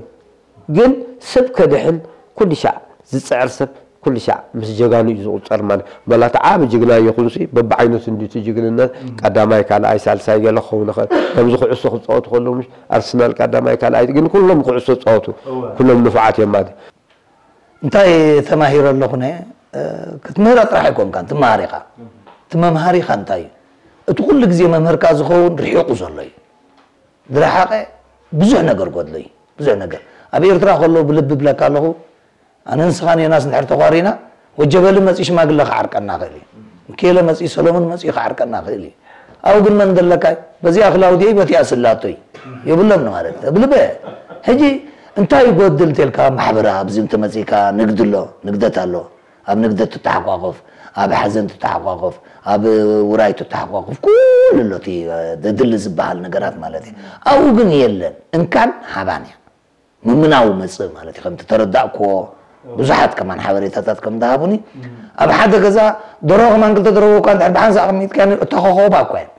ግን ሰብ ከድሕን ኩሉ ሻዕ ዝጽዕር ሰብ ኩሉ ሻዕ ምስ ጀጋኑ እዩ ዝቑጸር ማለት። በላ እቲ ዓቢ ጅግና ይኹንሲ በብዓይነቱ እንድዩ እቲ ጅግንነት ቀዳማይ ካልኣይ ሳልሳይ ገለ ክኸውን ይኽእል። ከምዚ ኩዕሶ ክጻወቱ ከለዉ ምሽ ኣርሰናል ቀዳማይ ካልኣይ ግን ኩሎም ኩዕሶ ጻወቱ። እወ። ኩሎም ንፉዓት እዮም ማለት እዩ። እንታይ ተማሂረ ኣለኹ ነ ክትምህራ ጥራሕ ኣይኮንካን ትመሃር ኢኻ። እቲ መምሃሪኻ እንታይ እዩ? እቲ ኩሉ ግዜ መምህርካ ዝኸውን ርሒቑ ዘሎ እዩ። ዝረሓቐ ብዙሕ ነገር ጎድሎ እዩ። ብዙሕ ነገር ኣብ ኤርትራ ከለዉ ብልቢ ብለካ ኣለኹ። ኣነ ንስኻን ዮናስ እንድሕር ተኳሪና ወጀበሊ መፂ ሽማግለ ክዓርቀና ክእል እዩ። ምክኤለ መፂ ሰሎሙን መፂ ክዓርቀና ክእል እዩ። ኣብኡ ግን መን ዘለካ እዩ? በዚኣ ክላውድየይ በቲኣ ስላቶይ የብሎምን ማለት እዩ። ብልበ ሕጂ እንታይ ይጎድል እንተልካ ማሕበራ ኣብዚ እንተመፂካ ንግዲ ኣሎ፣ ንግደት ኣሎ። ኣብ ንግደት ትተሓቋቆፍ፣ ኣብ ሓዘን ትተሓቋቆፍ፣ ኣብ ውራይ ትተሓቋቆፍ ኩሉ ኣሎ እቲ ዘድሊ ዝበሃል ነገራት ማለት እዩ። ኣብኡ ግን የለን። እንካን ሓባን እያ። ምምናው መጽእ ማለት እዩ። ከምቲ ተረዳእክዎ ብዙሓት ከማን ሓበሬታታት ከም ዝሃቡኒ ኣብ ሓደ ገዛ ደሮ ከማን ክልተ ደሮ እኳ እንድሕር ብሓንሳእ ኣቐሚጥካ እተኸኸባ እኳ እየን።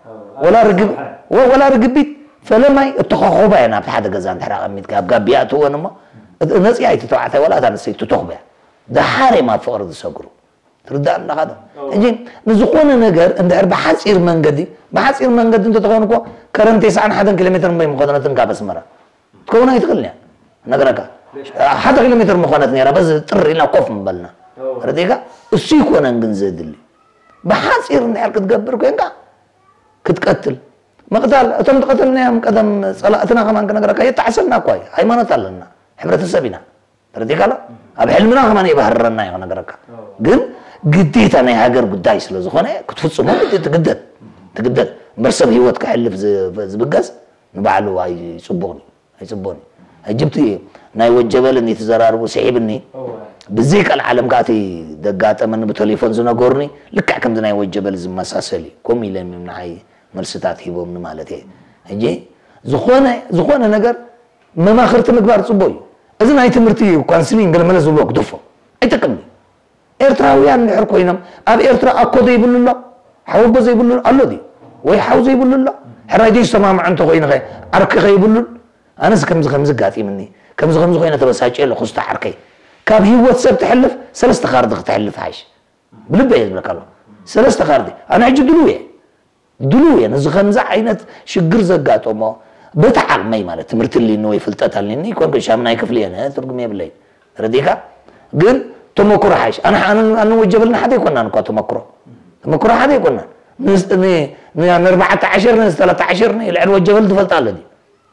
ወላ ርግብ ወ- ወላ ርግቢት ፈለማይ እተኸኸባ እየን። ኣብቲ ሓደ ገዛ እንድሕር ኣቐሚጥካ ኣብ ጋቢያ እትወን እሞ እቲ ነፂኣ እቲ ተባዕታይ ወላ እታ ንሰይቲ ትተኽቦ እያ። ደሓር እዮም ኣብ ፍቕሪ ዝሰግሩ። ትርዳእ ኣለኻ ዶ? ሕጂ ንዝኾነ ነገር እንድሕር ብሓፂር መንገዲ ብሓፂር መንገዲ እንተተኾን እኮ ከረን ተስዓን ሓደን ኪሎ ሜትር እምበይ ምኾነትን ካብ ኣስመራ ትከውን ኣይትኽእልን እያ። ነግረካ ሓደ ኪሎ ሜትር ምኾነት ነይራ በዚ ጥር ኢልና ኮፍ ምበልና ረዲእካ እሱ ይኮነን ግን ዘድሊ ብሓፂር እንድሕር ክትገብር ኮንካ ክትቀትል ምቕታል እቶም ዝቐተልናዮም ቀደም ፀላእትና ከማን ክነግረካ የጣዕሰና እኳ እዩ። ሃይማኖት ኣለና ሕብረተሰብ ኢና ተረዲእካ ኣሎ ኣብ ሕልምና ከማን የባህርረና እዩ ክነግረካ ግን ግዴታ ናይ ሃገር ጉዳይ ስለ ዝኾነ ክትፍፅሞ ትግደድ ትግደድ እምበር ሰብ ህይወት ክሕልፍ ዝብገስ ንባዕሉ ኣይፅቡቕን እዩ ኣይፅቡቕን እዩ ሕጂ ብቲ ናይ ወጀበል እኒ ትዘራርቡ ስሒብኒ ብዘይ ቀልዓለም ከዓ እቲ ደጋጠመኒ ብቴሌፎን ዝነገሩኒ ልክዕ ከምዚ ናይ ወጀበል ዝመሳሰል እዩ ከምኡ ኢሎም እዮም ንዓይ መልስታት ሂቦምኒ ማለት እየ ሕጂ ዝኾነ ዝኾነ ነገር መማኽርቲ ምግባር ፅቡቅ እዩ እዚ ናይ ትምህርቲ እዩ ካንስሊንግ ገለመለ ዝብሎ ግደፎ ኣይጠቅምን እዩ ኤርትራውያን እንድሕር ኮይኖም ኣብ ኤርትራ ኣኮ ዘይብሉ ኣሎ ሓወቦ ዘይብሉ ኣሎ ድዩ ወይ ሓው ዘይብሉ ኣሎ ሕራይ ዘይሰማምዖ እንተኮይኑ ኸ ዓርኪ ከይብሉን ኣነስ ከምዚ ከምዚ ጋጢምኒ ከምዚ ከምዚ ኮይነ ተበሳጭ ኣለኹ ስተ ዓርከይ ካብ ህይወት ሰብ ትሕልፍ ሰለስተ ካርዲ ክትሕልፍ ሓይሽ ብልበ እየ ዝብለካ ኣለኹ ሰለስተ ካርዲ ኣነ ሕጂ ድልው እየ ድሉው እየ ነዚ ከምዚ ዓይነት ሽግር ዘጋጠሞ በቲ ዓቕመይ ማለት ትምህርቲ ኣልኒ ወይ ፍልጠት ኣልኒ ይኮንኩ ሻምናይ ክፍሊ እየ ትርጉም የብለይ ረዲካ ግን ተመክሮ ሓይሽ ኣነ ኣነ ወጀበልና ሓደ ይኮናን እኳ ተመክሮ ተመክሮ ሓደ ይኮናን ንርባዕተ ዓሸር ንዝተላተ ዓሸር ልዕሊ ወጀበል ትፈልጣ ኣሎ ድዩ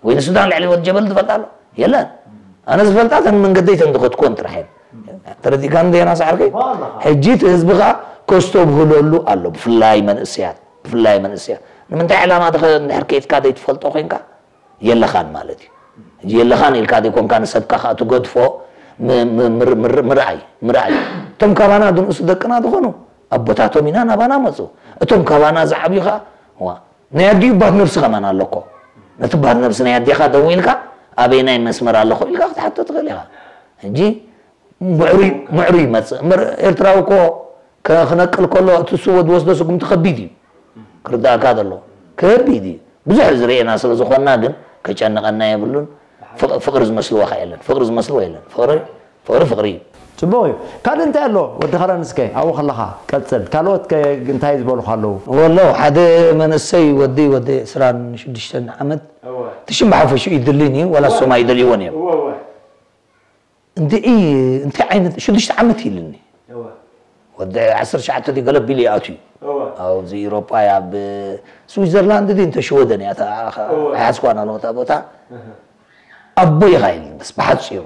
ወይ ንሱዳን ልዕሊ ወጀበል ትፈልጣ ኣሎ የለን ኣነ ዝፈልጣ ተን መንገደይ ተን ዝኸትኩወን ጥራሕ እየን ተረዲእካ እንደ የናስ ዓርከይ ሕጂ እቲ ህዝቢ ከዓ ከስተብህለሉ ኣሎ ብፍላይ መንእሰያት ብፍላይ መንእሰያት ንምንታይ ዕላማ ተኸ እንድሕር ከይድካ ዘይትፈልጦ ኮንካ የለኻን ማለት እዩ ሕጂ የለኻን ኢልካ ዘይኮንካ ንሰብካ ከዓ ትገድፎ ምርኣይ ምርኣይ እቶም ካባና ድንእሱ ደቅና ዝኾኑ ኣቦታቶም ኢና ናባና መፁ እቶም ካባና ዝዓብዩ ከዓ ናይ ኣዲኡ ባት ነብሲ ከማን ኣሎ እኮ ነቲ ባት ነብሲ ናይ ኣዴኻ ደው ኢልካ ኣበይ ናይ መስመር ኣለኹ ኢልካ ክትሓቶ ትኽእል ኢኻ ሕጂ ምዕሩይ ምዕሩይ ይመፅእ እምበር ኤርትራዊ እኮ ክነቅል ከሎ እቲ ስወ ዝወስዶ ስጉምቲ ከቢድ እዩ ክርዳእካ ዘሎ ከቢድ እዩ ብዙሕ ዝርእየና ስለ ዝኾንና ግን ከጨንቐና የብሉን ፍቕሪ ዝመስልዎ ካ የለን ፍቕሪ ዝመስልዎ የለን ፍቕሪ ፍቕሪ ፍቕሪ እዩ ጽቡቕ እዩ። ካልእ እንታይ ኣሎ ወዲ ኸረን እስከ ኣብኡ ከለኻ ቀጽል። ካልኦት ከ እንታይ ዝበሉኻ ኣለዉ? ወሎ ሓደ መንእሰይ ወዲ ወዲ ዕስራን ሽዱሽተን ዓመት እወ። ትሽም ብሓፈሽኡ ይድልይን እዩ ዋላ እወ። ሶም ኣይደልይዎን እዮም። እወ እወ። እንድዒ እንታይ ዓይነት ሽዱሽተ ዓመት ኢልኒ። እወ። ወዲ ዓሰርተ ትሽዓተ ድዩ ገለ ቢሉ ይኣትዩ። እወ። ኣብዚ ኢሮጳ እያ ኣብ ስዊዘርላንድ ድዩ እንተ ሽወደን እያ እታ እወ። ኣይሓዝኳን ኣለኹ እታ ቦታ። እህ። ኣቦ ኢኻ ኢልኒ በስ ብሓጺሩ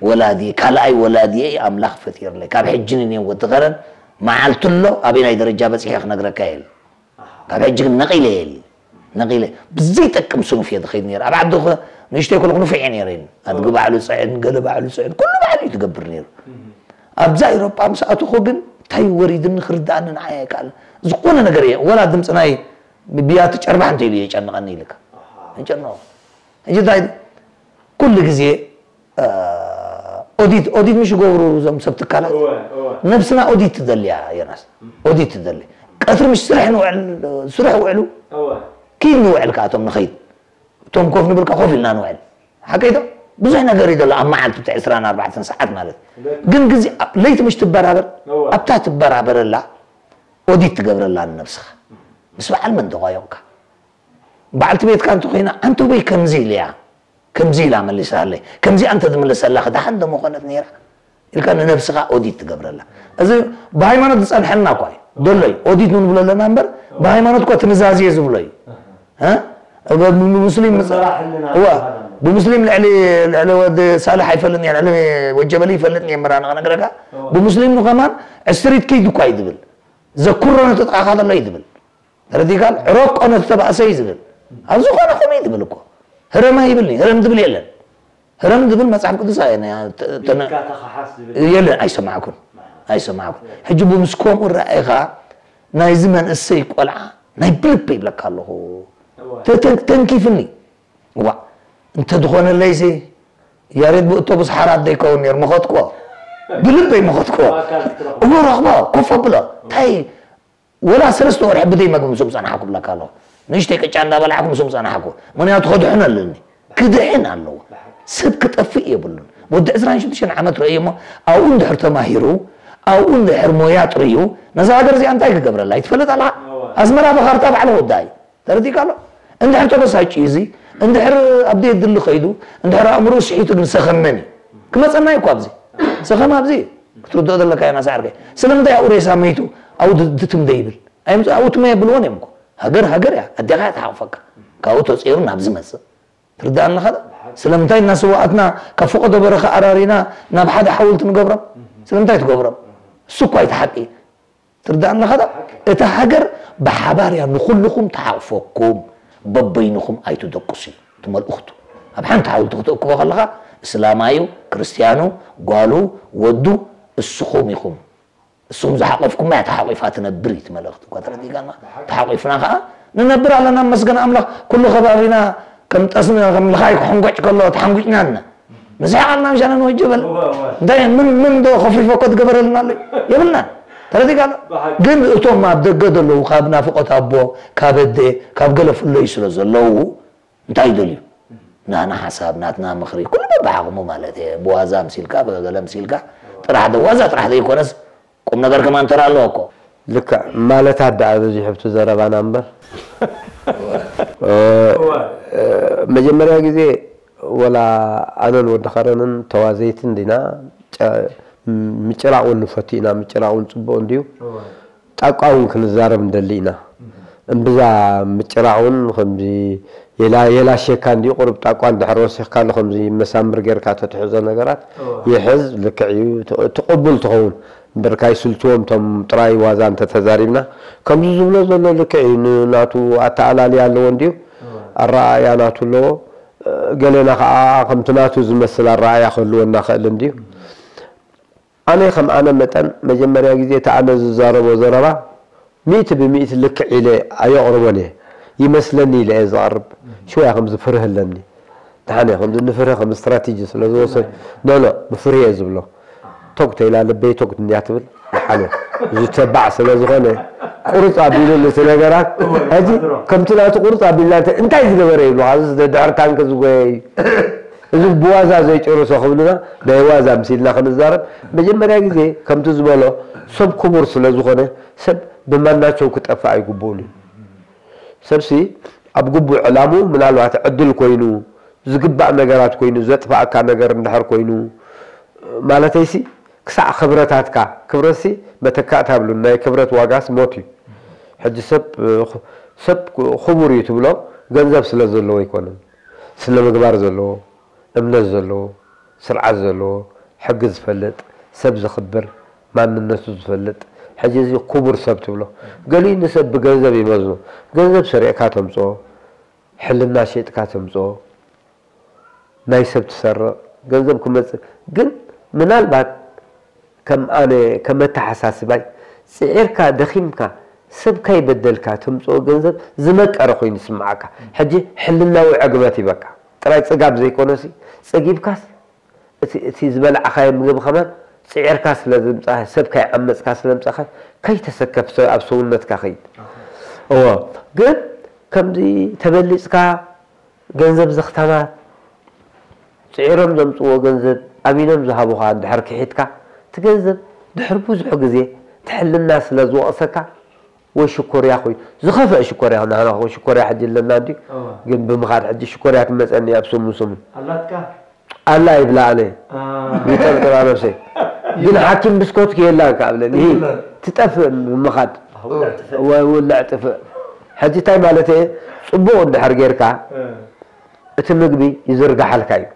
ወላዲ ካልኣይ ወላዲየይ ኣምላኽ ፈጢርለይ ካብ ሕጂ ንኔው ወዲ ኸረን መዓልቲ ኣሎ ኣበይ ናይ ደረጃ በጺሐ ክነግረካ የል ካብ ሕጂ ግን ነቒለ የል ነቒለ ብዘይጠቅም ስኑፍ እየ ዝኸይድ ነይረ ኣብ ዓዲ ኸ ንእሽተይ ከለኹ ንፍዕ እየ ነይረ ኣድጊ ባዕሉ ጽዕን ገለ ባዕሉ ጽዕን ኩሉ ባዕሉ እዩ ትገብር ነይሩ ኣብዛ ኤሮጳ ምስ ኣተኹ ግን እንታይ ወሪድኒ ክርድኣኒ ንዓይ ኣይከኣልን። ዝኾነ ነገር እየ፣ ወላ ድምፂ ናይ ብያቲ ጨርባሕ እንተ ኢሉ የጨንቐኒ ኢልካ። የጨንቐ። ሕጂ እንታይ ኩሉ ግዜ ኦዲት ኦዲት ምሽ ይገብሩ እዞም ሰብ ትካላት። ነብስና ኦዲት ትደልያ ዮናስ፣ ኦዲት ትደሊ። ቀትሪ ምሽ ስራሕ ንውዕል፣ ስራሕ ውዕሉ ኪድ ንውዕል ከኣቶም ንኸይድ፣ እቶም ኮፍ ንብል ከ ኮፍ ኢልና ንውዕል። ሓቀይቶ ብዙሕ ነገር እዩ ዘሎ ኣብ መዓልቲ እቲ ዕስራን ኣርባዕተን ሰዓት ማለት። ግን ግዜ ለይቲ ምሽ ትበራበር፣ ኣብታ ትበራበረላ ኦዲት ትገብረላ ንነብስኻ። ምስ በዓል መን ተቋዮቕካ? በዓልቲ ቤትካ እንተኾይና ኣንተ በይ ከምዚ ኢለያ፣ ከምዚ ኢላ መሊሳለይ፣ ከምዚ ኣንተ ዝምልሰላ ክዳሓን ደሞ ኮነት ነይራ ኢልካ ንነብስኻ ኦዲት ትገብረላ። እዚ ብሃይማኖት ዝጸንሐልና እኳ እዩ። ደሎ እዩ። ኦዲት ንብሎ ኣለና እምበር ብሃይማኖት እኳ ትንዛዝየ ዝብሎ እዩ። እ? ብ- ብ- ብሙስሊም እዋ፣ ብሙስሊም ልዕሊ ልዕሊ ወዲ ሳልሕ ኣይፈልጥን እየ፣ ልዕሊ ወጀበሊ ይፈልጥን እየ፣ ምራ ንኸነግረካ። ብሙስሊም ንኸማን ዕስሪት ከይድ እኳ እዩ ዝብል። ዘኩሮ ነቲ ጥቓኻ ዘሎ እዩ ዝብል። ተረዲካል? ዕረቆ ነቲ ተባእሰ እዩ ዝብል። ኣብ ዝኾነ ኹም እዩ ዝብል እኮ። ህረማ ይብል፣ ህረም ዝብል የለን። ህረም ዝብል መጽሓፍ ቅዱስ ኣየ- ናይ- ተ- ተነ- ኢድካ ተኸሓስ ዝብል። የለን፣ ኣይሰማዕኩን። ኣይሰማዕኩን። ሕጂ ብምስ ከምኡ ረኣይኻ ናይዚ መንእሰይ ቆልዓ ናይ ብልበ ይብለካ ኣለኹ። እዋ። ተተን- ተንኪፍኒ። ዋ፣ እንተ ዝኾነለይሲ ያሬድ ብእቶብስ ሓራት ዘይከውን ነይሩ፣ መኸትኩዎ። ብልበይ መኸትኩዎ። ብኣካል ክትረኽቦ። እሞ ረኽቦ፣ ኮፍ ኣብሎ። እንታይ ወላ ሰለስተ ወርሒ ብደይ መግቢ ምስኡ ጸናሕኩ ብለካ ኣለኹ። ንእሽተይ ቅጫ እንዳበላዕኩ ምስኡ ጸናሕኩ። ምኽንያቱ ከድሕን ኣለኒ። ክድሕን ኣለዎ። ሰብ ክጠፍእ የብሉን። ወዲ ዕስራን ሽዱሽተን ዓመት ረእዮ እሞ ኣብኡ እንድሕር ተማሂሩ፣ ኣብኡ እንድሕር ሞያ ጥርዩ፣ ነዛ ሃገር እዚኣ እንታይ ክገብረላ? ይትፈልጥ ኣለኻ? ኣስመራ ብኻርታ ባዕሉ ወዳ እዩ። ተረዲእካ ኣሎ? እንድሕር ተበሳጭ እዚ፣ እንድሕር ኣብ ደየድሊ ከይዱ፣ እንድሕር ኣእምሮ ስሒቱ ግን ሰኸመን እዩ። ክመጸና እዩ እኮ ኣብዚ። ሰኸም ኣብዚ እዩ። ክትርድኦ ዘለካ ኢና ሳዕርከይ። ስለምንታይ ኣብኡ ሬሳ መይቱ ኣብኡ ድ- ድትም ደይብል? ኣይምጽ- ኣብኡ ትመ የብልዎን እዮም እኮ። ሃገር ሃገር እያ። ኣዴኻ እያ ትሓቕፈካ። ካብኡ ተጸይሩ ናብዚ መጽእ። ትርድኣኒ ኸ? ስለምንታይ እና ስውኣትና ካብ ፈቐዶ በረኻ ኣራሪና ናብ ሓደ ሓወልቲ ንገብሮም? ስለምንታይ ትገብሮም? እሱ እኳ እዩ እቲ ሓቂ። ትርዳእ ኣለኻ ዶ? እታ ሃገር ብሓባር እያ ንኹልኹም ትሓቕፈኩም፣ በበይንኹም ኣይትደቅሱ እዩ እቲ መልእኽቱ። ኣብ ሓንቲ ሓውልቲ ክትእክቦ ከለኻ እስላማዩ፣ ክርስትያኑ፣ ጓሉ፣ ወዱ፣ እስኹም ኢኹም። እስኹም ዝሓቐፍኩማ እያ ተሓቒፋ ትነብር እዩ እቲ መልእኽቲ እኳ ተረዲእካና። ተሓቒፍና ኸዓ ንነብር ኣለና። መስገን ኣምላኽ ኩሉ ከባቢና ከም ጠስሚ ከም ልኻይ ክሕንጎጭ ከሎ ተሓንጉጭና ኣለና። ንስሕቕ ኣለና ምሻና ንወጀበል። እንታይ ምን ምን ዶ ከፊፈ እኮ ትገበረልና ኣሎ? የብልናን። ተረዲእካ ኣሎ? ግን እቶም ኣብ ደገ ዘለዉ ካብ ናፍቆት ኣቦ፣ ካብ ኣደ፣ ካብ ገለ ፍለዩ ስለ ዘለዉ እንታይ ይደልዩ? ናና ሓሳብ፣ ናትና ምኽሪ፣ ኩሉ በብዓቕሙ ማለት እየ። ብዋዛ ምሲልካ፣ ብገለ ምሲልካ ጥራሕ ዶ ዋዛ ጥራሕ ዘይኮነስ ቁም ነገር ከማን ተራ ኣለዎ እኮ። ልክዕ ማለታት ደኣ በዚሑ ኣብቲ ዘረባና እምበር። እ፣ እ፣ መጀመርያ ግዜ ወላ ኣነን ወዲ ኸረንን ተዋዘይቲ እንዲና፣ ጨ-፣ ምጭራቕ እውን ንፈቱ ኢና፣ ምጭራቕ እውን ጽቡቕ እንድዩ። ጣቋ እውን ክንዛረብ ንደሊ ኢና። እምብዛ ምጭራቕ እውን ከምዚ የላ-፣ የላሸካ እንድዩ፣ ቁሩብ ጣቋ እንድሕር ወሲኽካሉ ከምዚ መሳምር ጌርካ ተትሕዞ ነገራት ይሕዝ፣ ልክዕ እዩ፣ ት-፣ ትቕቡል ትኸውን። እምበር ካይስልትዎም እቶም ጥራይ ዋዛ እንተተዛሪብና፣ ከምዚ ዝብሎ ዘሎ ልክዕ እዩ፣ ን-፣ ናቱ ኣተኣላልያ ኣለዎ እንድዩ፣ ኣረኣእያ ናቱ ኣለዎ። ገሌና ኸዓ ከምቲ ናቱ ዝመስል ኣረኣእያ ክህልወና ኽእል እንድዩ። ኣነ ከም ኣነ መጠን መጀመርያ ግዜ እቲ ኣነ ዝዛረቦ ዘረባ ሚእቲ ብሚእቲ ልክዕ ኢለ ኣየቕርቦን እየ። ይመስለኒ ኢለ እየ ዘቕርብ። ሽወያ ከምዚ ፍርህ ኣለኒ። ደሓን እየ፣ ከምዚ ንፍርህ ከም ስትራቴጂ ስለ ዝወሰድ፣ ኖ፣ ኖ፣ ብፍርህ እየ ዝብሎ። ቶግ ተኢላ ልበይ ቶግ እንድያ ትብል፣ ደሓን እየ። እዚ ተባዕ ስለ ዝኾነ፣ ቁርፅ ኣቢሉ ነቲ ነገራት፣ ሕጂ ከምቲ ናቱ ቁርፅ ኣቢልና እንተ-፣ እንታይ ዝገበረ ይብሉኻ? እዚ ደድሕሪ ታንክ ዝጎየ እዩ። እዚ ብዋዛ ዘይጨርሶ ክብሉና፣ ናይ ዋዛ ምሲልና ክንዛረብ፣ መጀመርያ ግዜ ከምቲ ዝበሎ ሰብ ክቡር ስለ ዝኾነ፣ ሰብ ብማናቸው ክጠፍእ ኣይግብኡን እዩ። ሰብሲ ኣብ ግቡእ ዕላምኡ ምናልባት ዕድል ኮይኑ፣ ዝግባእ ነገራት ኮይኑ፣ ዘጥፍኣካ ነገር እንድሕር ኮይኑ፣ ማለተይሲ ክሳዕ ክብረታትካ፣ ክብረትሲ መተካእታ የብሉን፣ ናይ ክብረት ዋጋስ ሞት እዩ። ሕጂ ሰብ፣ ሰብ ክቡር እዩ ትብሎ ገንዘብ ስለ ዘለዎ ኣይኮነን። ስነ ምግባር ዘለዎ፣ እምነት ዘለዎ፣ ስርዓት ዘለዎ፣ ሕጊ ዝፈልጥ፣ ሰብ ዘኽብር፣ ማንነቱ ዝፈልጥ፣ ሕጂ እዚ ክቡር ሰብ ትብሎ። ገሊኡ ንሰብ ብገንዘብ ይመዝኖ። ገንዘብ ሰሪቕካ ተምጽኦ፣ ሕልና ሸይጥካ ተምጽኦ፣ ናይ ሰብ ትሰርቕ፣ ገንዘብ ክመጽእ፣ ግን ምናልባት ከም ኣነ፣ ከም ኣተሓሳስባይ፣ ጽዒርካ ደኺምካ ሰብ ከይበደልካ ተምጽኦ ገንዘብ ዝመቀረ ኮይኑ ይስምዓካ። ሕጂ ሕልናዊ ዕግበት ይበካ። ጥራይ ጽጋብ ዘይኮነሲ ጸጊብካስ እቲ ዝበላዕኻዮ ምግቢ ከማን ጽዒርካ ስለ ዘምጻኻ ሰብ ከይዓመጽካ ስለ ዘምጻኻ ከይተሰከፍ ኣብ ሰውነትካ ኸይድ። እዎ ግን ከምዚ ተበሊጽካ ገንዘብ ዘኽታማት ጽዒሮም ዘምጽዎ ገንዘብ ኣሚኖም ዝሃቡኻ እንድሕር ክሒድካ እቲ ገንዘብ ድሕር ብዙሕ ግዜ ትሕልና ስለ ዝወቕሰካ ወይ ሽኮርያ ኮይኑ ዝኸፍአ ሽኮርያ ናህና ኾ ሽኮርያ ሕጂ ኣለና እንዲ ግን ብምኻድ ሕጂ ሽኮርያ ትመጸኒ ኣብ ሰሙን ሰሙን ኣላትካ ኣላ ይብላ ኣነ ይጠርጥራ ነብሰይ ግን ሓኪም ብስኮት ክየላ ከኣብለኒ ትጠፍእ ብምኻድ ውልዕ ጥፍእ ሕጂ እንታይ ማለት እየ ጽቡቕ እንድሕር ጌርካ እቲ ምግቢ ይዝርግሓልካ እዩ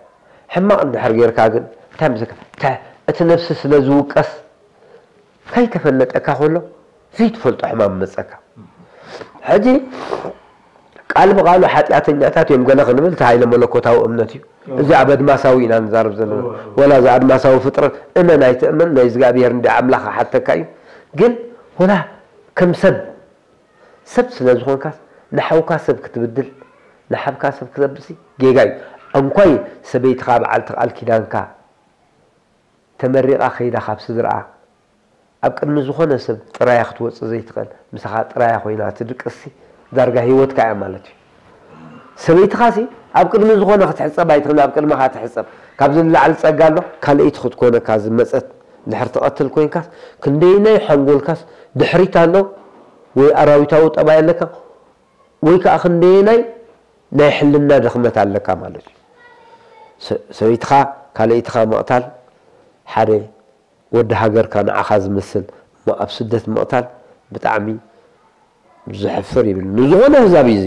ሕማቕ እንድሕር ጌርካ ግን እንታይ ምስካ እቲ ነብሲ ስለ ዝውቀስ ከይተፈለጠካ ከሎ ዘይትፈልጦ ሕማም መጸካ ሕጂ ቃል ብቃሉ ሓጢኣተኛታት እዮም ገለ ክንብል እቲ ሃይለ መለኮታዊ እምነት እዩ እዚ ኣብ ኣድማሳዊ ኢና ንዛረብ ዘለና ወላ እዚ ኣድማሳዊ ፍጥረት እመን ኣይትእመን ናይ እግዚኣብሔር እንዲ ኣምላኽ ሓተካ እዩ ግን ወላ ከም ሰብ ሰብ ስለ ዝኾንካስ ንሓውካ ሰብ ክትብድል ንሓብካ ሰብ ክተብሲ ጌጋ እዩ እንኳይ ሰበይትኻ በዓልቲ ቃል ኪዳንካ ተመሪቓ ከይዳ ካብ ስድርኣ ኣብ ቅድሚ ዝኾነ ሰብ ጥራያ ክትወፅእ ዘይትኽእል ምሳኻ ጥራያ ኮይና ትድቅስሲ ዳርጋ ህይወትካ እያ ማለት እዩ ሰበይትኻሲ ኣብ ቅድሚ ዝኾነ ክትሕፀብ ኣይትኽእል ኣብ ቅድሚኻ ትሕፀብ ካብዚ ንላዕሊ ፀጋ ኣሎ ካልኣይቲ ክትኮነካ ዝመፀት ድሕር ትቐትል ኮይንካስ ክንደይናይ ሓንጎልካስ ድሕሪት ኣሎ ወይ ኣራዊታዊ ጠባይ ኣለካ ወይ ከዓ ክንደየናይ ናይ ሕልና ድኽመት ኣለካ ማለት እዩ። ሰበይትኻ ካልኣይትኻ ምቕታል ሓደ ወዲ ሃገርካ ንዓኻ ዝመስል እሞ ኣብ ስደት ምቕታል ብጣዕሚ ዘሕፍር ይብል። ንዝኾነ ህዛብ እዩ እዚ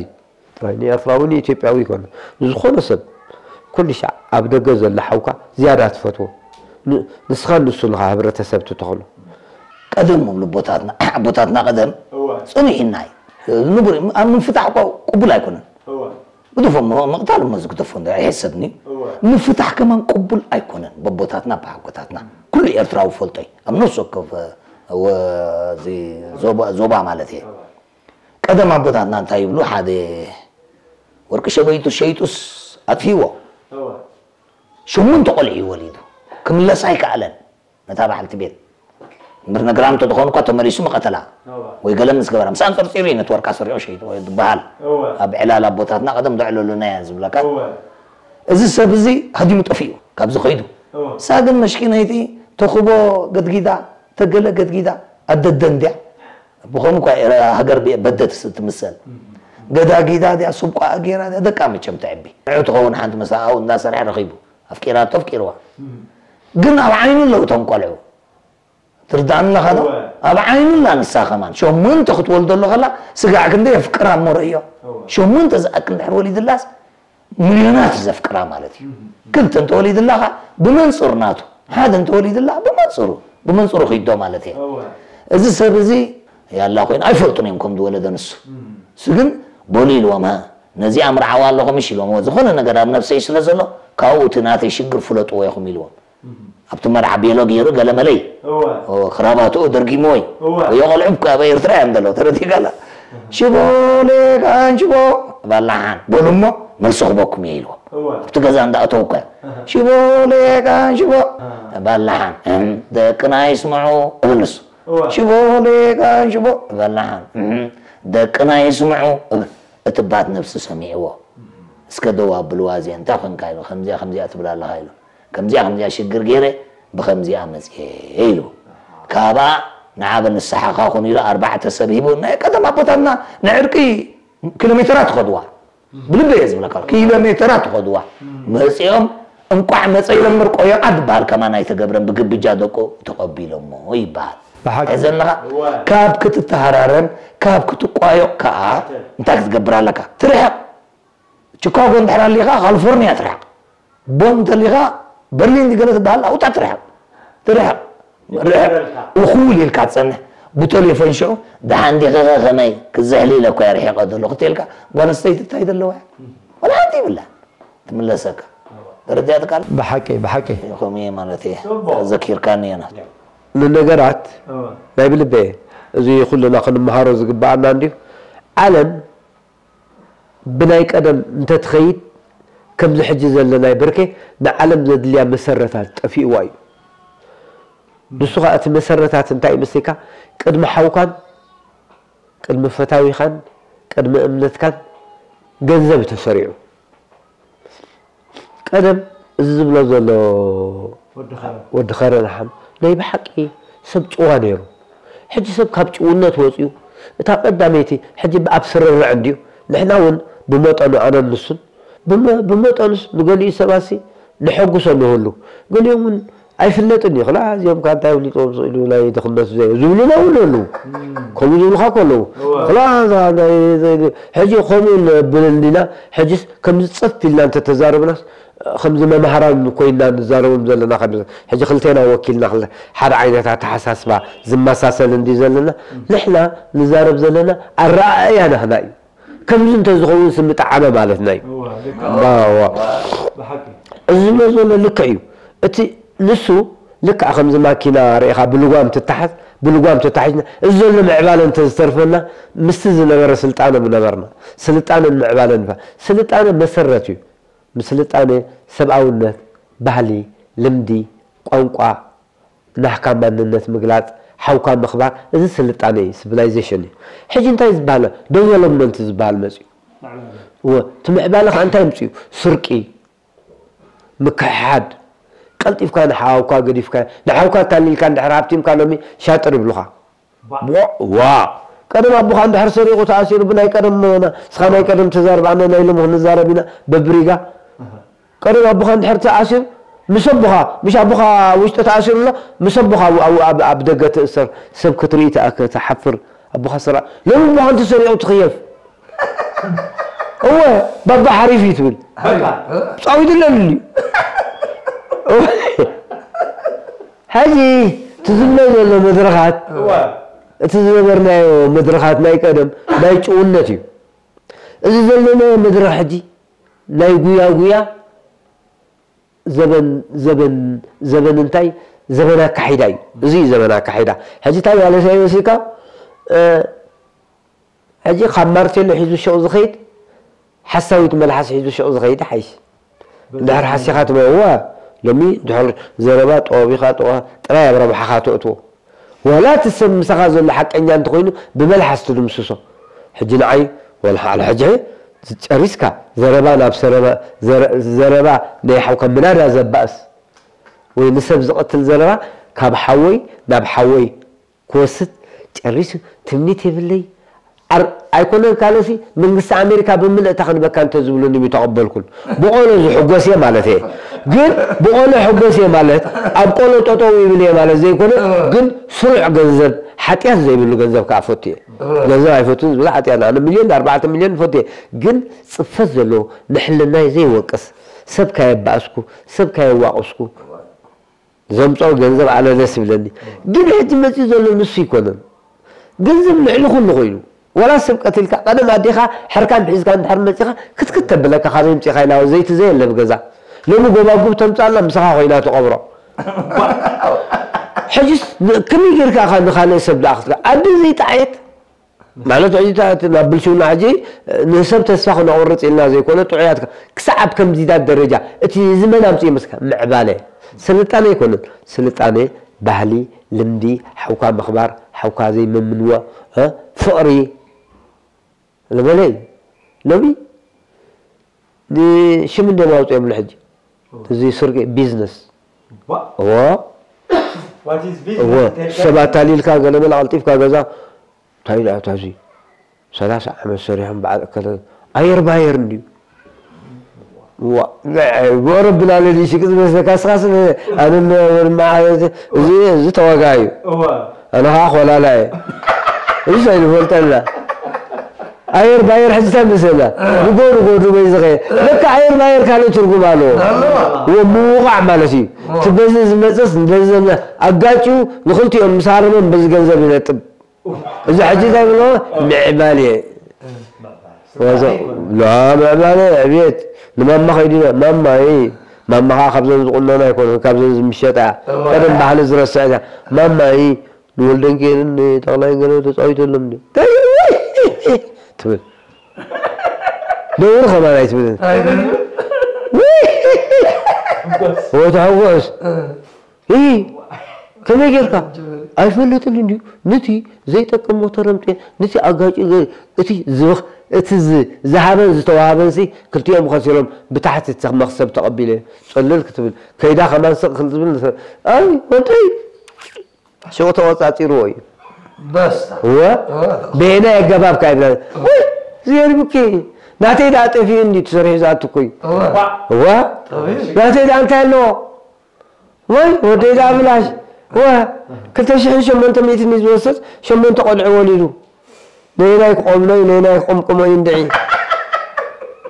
ጥራይ ንኤርትራዊ ንኢትዮጵያዊ ይኮነ ንዝኾነ ሰብ ኩሉ ሻዕ ኣብ ደገ ዘሎ ሓውካ ዝያዳ ትፈትዎ ንስኻን ንሱ ለኻ ህብረተሰብ ትተኽሎ። ቀደም ምብሉ ኣቦታትና ኣቦታትና ቀደም እወ ጽኑዕ ኢልና እዩ። ንቡር እዩ። ኣብ ምፍታሕ እኮ ቅቡል ኣይኮነን። እወ ግደፎ እሞ ምቕታል እሞ ዝግደፎ እንዳ ኣይሕሰብኒ። እወ ምፍታሕ ከማን ቅቡል ኣይኮነን። በቦታትና በሓጎታትና ኩሉ ኤርትራዊ ፈልጦ እዩ። ኣብ ነፍሲ ወከፍ ወ- እዚ ዞባ ዞባ ማለት እየ። ቀደም ኣቦታትና እንታይ ይብሉ ሓደ ወርቂ ሸበይቱ ሸይጡስ ኣጥፊዎ። እወ ሸሞንተ ቆልዑ እዩ ወሊዱ። ክምለስ ኣይከኣለን። ነታ በዓልቲ ቤት እምበር ነግራም እንተዝኾኑ እኳ ተመሊሱ ምቐተላ ወይ ገለ ምስ ገበራ ምስ ኣንጠርጢሩ እዩ ነቲ ወርቃ ሰሪቑ ሸይጥዎ እዩ ዝበሃል ኣብ ዕላል ኣቦታትና ቀደም ዘዕለሉና እያ ዝብለካ እዚ ሰብ እዚ ሃዲሙ ጠፊኡ ካብዚ ከይዱ እሳ ግን መሽኪነይቲ ተኽቦ ገድጊዳ ተገለ ገድጊዳ ኣደደ እንድያ ብኸምኡ እኳ እያ ሃገር በደት ትምሰል ገዳጊዳ ድያ ሱብቋ ገይራ ድያ ደቃ መቸም ተዕቢ ንዑ ትኸውን ሓንቲ መሳኣው እንዳሰርሐ ረኺቡ ኣፍቂራቶ ኣፍቂርዋ ግን ኣብ ዓይኑ ኣለዉ እቶም ቆልዑ ትርዳእኒ ኣለኻ ዶ ኣብ ዓይኑ ኣላ ንሳ ከማን ሸሞንተ ክትወልዶ ኣሎ ከላ ስጋዕ ክንደይ የፍቅራ እሞ ረእዮ ሸሞንተ ዝኣክል ድሕር ወሊድላስ ሚልዮናት እዩ ዘፍቅራ ማለት እዩ ክልተ እንተወሊድላ ከ ብመንፅር ናቱ ሓደ እንተወሊድላ ብመንፅሩ ብመንፅሩ ክይዶ ማለት እየ እዚ ሰብ እዚ ያላ ኮይኑ ኣይፈልጡን እዮም ከም ዝወለደ ንሱ እሱ ግን በሉ ኢልዎም ነዚኣ ምርዓዋ ኣለኹም እሺ ኢልዎም ዝኾነ ነገር ኣብ ነብሰይ ስለ ዘሎ ካብኡ እቲ ናተይ ሽግር ፍለጥዎ ኢኹም ኢልዎም ኣብቲ መርዓ ቤሎ ገይሩ ገለመለይ ክራባትኡ ደርጊምዎ እዩ ወዮ ቆልዑ ካብ ኤርትራ እዮም ዘለዉ ተረዲእካላ ሽቦ ሌካን ሽቦ ባላሓን በሉ እሞ መልሲ ክበኩም እየ ኢልዎም ኣብቲ ገዛ እንዳእተውካ ሽቦ ሌካን ሽቦ ባላሓን ደቅና ይስምዑ እብል ንሱ ሽቦ ሌካን ሽቦ በላሓን ደቅና ይስምዑ እብል እቲ ባት ነብሲ ሰሚዕዎ እስከ ደው ኣብልዋ እዚኣ እንታይ ኮንካ ኢሉ ከምዚኣ ከምዚኣ ትብል ኣለኻ ኢሉ ከምዚኣ ከምዚኣ ሽግር ገይረ ብከምዚኣ መፅየ ኢሉ ካብኣ ንዓበ ንስሓኻ ኩን ኢሉ ኣርባዕተ ሰብ ሂቡ ናይ ቀደም ኣቦታትና ንዕርቂ ኪሎ ሜተራት ትኸድዋ ብልበይ እየ ዝብለካ ኪሎ ሜተራት ትኸድዋ መፂኦም እንቋዕ መፀ ኢሎም ምርቆዮ ዓዲ በሃል ከማን ኣይተገብረን ብግብጃ ደቁ ተቐቢሎሞ ይበሃል ብሓቂ ሕዘ ኣለኻ ካብ ክትተሃራረም ካብ ክትቋዮቕ ከዓ እንታይ ክትገብር ኣለካ ትርሕቕ ቺካጎ እንድሕር ኣሊኻ ካሊፎርኒያ ትርሕቕ ቦን እንተሊኻ በርሊን ገለ ትበሃል ኣብኡ ትርሕቕ ትርሕቕ ርሕቕ እኹል ኢልካ ትፀንሕ ብቴሌፎን ሽዑ ደሓን ዲኺ ከ ከመይ ክዝሕሊ ኢለ እኮ እየ ርሒቐ ዘለኹ ተልካ ጓል ኣንስተይቲ እንታይ ዘለዋ እያ ዋላ ሓንቲ ይብላ ትምለሰካ ተረዲኣትካ ኣሎ ብሓቂ ብሓቂ ከምኡ እየ ማለት እየ ዘኪርካኒ እየ ናት ንነገራት ናይ ብልበ እየ እዚ ኩልና ክንመሃሮ ዝግብኣና እንድዩ። ዓለም ብናይ ቀደም እንተትኸይድ፣ ከምዚ ሕጂ ዘለናይ ብርኬ ንዓለም ዘድልያ መሰረታት ጠፊእዋ እዩ። ንሱ ኸኣ እቲ መሰረታት እንታይ ይመስለካ? ቅድሚ ሓውካን ቅድሚ ፈታዊኻን ቅድሚ እምነትካን ገንዘብ ተሰሪዑ። ቀደም እዚ ዝብሎ ዘሎ ወዲ ኸረን። ወዲ ኸረን ሓም ናይ ብሓቂ ሰብ ጭዋ ነይሩ። ሕጂ ሰብ ካብ ጭውነት ወፂኡ፣ እታ ቀዳመይቲ ሕጂ ኣብ ስርርዕ እንድዩ። ንሕና እውን ብመጠኑ ኣነን ንሱን ብመ- ብመጠኑስ ንገሊኡ ሰባሲ ንሐጉሶ ንህሉ። ገሊኦም እውን ኣይፍለጥን እዩ። ክላ እዚኦም ካብ እንታይ ኣፍሊጦም ስኢሉ ናይ ድኽነት ዘይ ዝብሉና እውን ኣለዉ። ከምኡ ዝብሉኻ ከለዉ። እዋ። ክላ እዛ ናይ- ናይ- ሕጂ ከምኡ ነብል እንዲና፣ ሕጂስ ከምዚ ጸፍ ኢልና እንተተዛረብናስ፣ ከምዚ መምሃራን ኮይንና ንዛረቦም ዘለና ካብ ሕጂ ክልቴና ወኪልና ክልተ ሓደ ዓይነት ኣተሓሳስባ ዝመሳሰል እንዲ ዘለና፣ ንሕና ንዛረብ ዘለና ኣረኣእያ ናህና እዩ። ከምዚ እንተዝኸውን ስምጠዓመ ማለትና እዩ። እዋ፣ ልክዕ። እዋ፣ እዋ። ብሓቂ። እዚ ዝብሎ ዘሎ ልክዕ እዩ። እቲ ንሱ ልክዕ ከምዚ ማኪና ርኢኻ ብልጓም ትተሓዝ፣ ብልጓም ተታሒዝና፣ እዚ ዘሎ ምዕባለ እንተዝተርፈና፣ ምስቲ ዝነበረ ስልጣነ ምነበርና። ስልጣነን ምዕባለን ይበሃል። ስልጣነ መሰረት እዩ። ምስልጣነ ሰብኣውነት፣ ባህሊ፣ ልምዲ፣ ቋንቋ፣ ናህካ ማንነት ምግላጽ፣ ሓውካ ምኽባር፣ እዚ ስልጣነ እዩ፣ ሲቪላይዜሽን እዩ። ሕጂ እንታይ ዝበሃል? ዴቨሎፕመንት ዝበሃል መጽዩ። እወ፣ እቲ ምዕባለ ኸኣ እንታይ ምጽዩ? ስርቂ፣ ምክሕሓድ፣ ቀልጢፍካ ንሓውካ ገዲፍካ፣ ንሓውካ ኣታሊልካ እንድሕር ሃብቲምካ ሎሚ ሻጥር ይብሉኻ። ዋ። ዋ። ቀደም ኣቦኻ እንድሕር ሰሪቑ ተኣሲሩ ብናይ ቀደም ንስኻ ናይ ቀደም ተዛርብ ኣነ ናይ ሎሚ ክንዛረብ ኢና በብሪጋ። ቀደም ኣቦኻ እንድሕር ተኣሲሩ ምስ ኣቦኻ፣ ምሽ ኣቦኻ ውሽጢ ተኣሲሩ ኣሎ፣ ምስ ኣቦኻ ኣብ- ኣብ- ኣብ- ኣብ ደገ ትእሰር፣ ሰብ ክትርኢ ትኣክ- ትሓፍር። ኣቦኻ ስራ ሎሚ ኣቦኻ እንተሰሪቑ ትኽየፍ። እወ፣ ባባ ሓሪፍ እዩ ትብል። በቃ። ጻዊት ኣለሉ። ሕጂ እቲ ዝብሎ ዘሎ መድረኻት፣ እወ። እቲ ዝነበርናዮ መድረኻት ናይ ቀደም ናይ ጭውነት እዩ። እዚ ዘለናዮ መድረኽ ሕጂ ናይ ጉያ ጉያ ዘበን፣ ዘበን፣ ዘበን እንታይ? ዘበን ኣካሒዳ እዩ። እዚ እዩ ዘበን ኣካሒዳ። ሕጂ እንታይ ማለት እዩ መሲልካ? እ፣ ሕጂ ካብ ማርቴሎ ሒዙ ሹቕ ዝኸይድ፣ ሓሳዊት መልሓስ ሒዙ ሹቕ ዝኸይድ ሓይሽ። እንድሕር ሓሲኻ ትመ-፣ እዋ፣ ሎሚ እንድሕር ዘረባ ጠቢኻ ጠዋ-፣ ጥራይ ኣብ ረብሓኻ ተእትዎ። ዋላ እቲ ሰብ ምሳኻ ዘሎ ሓቀኛ እንተኾይኑ ብመልሓስ ትድምስሶ። ሕጂ ንዓይ፣ ዋላ ሓ-፣ ሕጂ ጨሪስካ ዘረባ ናብ ሰረባ-፣ ዘረ-፣ ዘረባ ናይ ሓውካ ምናዳ ዘባእስ ወይ ንሰብ ዝቐትል ዘረባ ካብ ሓወይ ናብ ሓወይ ክወስድ ጨሪሱ ትምኒት የብለይ። ኣር-፣ ኣይኮነን ካልእሲ መንግስቲ ኣሜሪካ ብምልእታ ክንበካ እንተዝብሉኒ ምተቐበልኩን። ብቆሎ ዝሕጎስ እየ ማለት እየ። ግን ብቆሎ ሕጎስ እየ ማለት ኣብ ቆሎ ጠጠው ይብል እየ ማለት ዘይኮነ፣ ግን ስሩዕ ገንዘብ፣ ሓጢኣት ዘይብሉ ገንዘብ ከዓ ፈቱ እየ። ገንዘብ ኣይፈቱን ዝብል ሓጢኣት፣ ኣነ ሚልዮን ኣርባዕተ ሚልዮን ፈቱ እየ። ግን ጽፈት ዘለዎ፣ ንሕልናይ ዘይወቅስ፣ ሰብ ካየባእስኩ፣ ሰብ ካየዋቅስኩ፣ ዘምፅኦ ገንዘብ ኣነ ደስ ይብለኒ። ግን ሕጂ መፂኡ ዘሎ ንሱ ይኮነን። ገንዘብ ልዕሊ ኩሉ ኮይኑ። ዋላ ሰብ ቀቲልካ፣ ቀደም ኣዴኻ ሕርካን ሒዝካ እንድሕር መፂኻ ክትክት ተብለካ፣ ካበይ ምፂኻ ኢላ ዘይቲ ዘየለ ኣብ ገዛ። ሎሚ ጎባጉብ ተምፃላ ምሳኻ ኮይና ትቐብሮ። ሕጂስ ን-፣ ከመይ ጌርካ ኢኻ ንኻልእ ሰብ ደኣ ክትከ-፣ ኣደ ዘይጠዓየት? ማለት ሕጂ እታ፣ እቲ ናብ ብልሽውና ሕጂ ንሰብ ተስፋ ክነቑርጽ ኢልና ዘይኮነ፣ ጥዑያት ከ-፣ ክሳዕ ኣብ ከምዚታት ደረጃ፣ እቲ እዚ መን ኣምጽኡ ይመስልካ? ምዕባለ። ስልጣነ ኣይኮነን። ስልጣነ፣ ባህሊ፣ ልምዲ፣ ሓውካ ምኽባር፣ ሓውካ ዘይምምንዎ፣ እ፣ ፍቕሪ። ለበለ እዩ። ሎሚ ንሽም እንድዮም ኣውጺኦምሉ ሕጂ። እዚ ስርቂ ቢዝነስ። ዋ። እዎ። What is እዎ። business? ሰብ ኣታሊልካ ገለ መለ ቀልጢፍካ ገዛ፣ እንታይ ኢሉ ኣታ እዚ ሰላሳ ዓመት ሰሪሖም በዓል እከለ ኣየር ባየር እንድዩ። ዋ፣ ብኦረብላ ለሊሲ ቅጽበት ዘካስኻስ ኣነ መ-፣ መ-፣ እዚ፣ እዚ ተዋጋ እዩ። እዋ። ኣነ ኸዓ ኾላላ እየ። እዚ ሳይ ዝፈልጠላ። ኣየር ባየር ሕጂ እንታይ መሰላ? ንጎ ንጎ ዱበይ ዝኸየ። ለካ ኣየር ባየር ካልእ ትርጉም ኣለዎ። ኣለዋ። እዎ፣ ምውቓዕ ማለት እዩ። እቲ በዚ ዝመፅስ በዚ ዘምፅእ ኣጋጭዩ ንኽልቲኦም ምስ ሃረሞም በዚ ገንዘብ ይነጥብ። እዚ ሕጂ እንታይ ብሎ? ምዕባለ። ወዘ-፣ ላ፣ ምዕባለ ዕብየት። ንማማ ከይዱ፣ ማማይ፣ ማማኻ ካብዘን ዝቑነና ኣይኮነን፣ ካብዘን ዝምሸጣ። እዋ። ቀደም ባህሊ ዝረስዐ እያ። ማማይ፣ ንወልደንጌልን ንተኽላይን ገለ ተጻዊተሎም ድዩ ትብል። ነውሪ ከማን ኣይትብልን። ወተሐጎስ እ ከመይ ጌርካ ኣይፈልጥን እንድዩ። ንቲ ዘይጠቅም ሞተር ኣምፅኤ ንቲ ኣጋጭ ገ- እቲ ዝበኽ እቲ ዝ- ዝሃበን ዝተዋሃበን ሲ ክልቲኦም ከሲሮም ብታሕቲ እቲ መኽሰብ ተቐቢለ ጸለል ክትብል ከይዳ ከማን ስቕ ክትብል ንሰ- ኣይ ወደይ ሽቑ ተቆጻጺርዎ እዩ። በስታ እወ ብሄና የገባብካ ይብላ ወይ ዝገርምኪ ናተይ ዳ ጠፊኡ እንዲ ትሰርሒ ዝኣትኩይ እወ እዋ ናተይ ዳ እንታይ ኣለዎ ወይ ወደይ ዳ ብላሽ እወ ክልተ ሽሕን ሸሞንተ ሚእትን እዩ ዝወስድ ሸሞንተ ቆልዑ ወሊዱ ነየናይ ክቆምኖ እዩ ነየናይ ክቆምቆሞ እዩ እንድዒ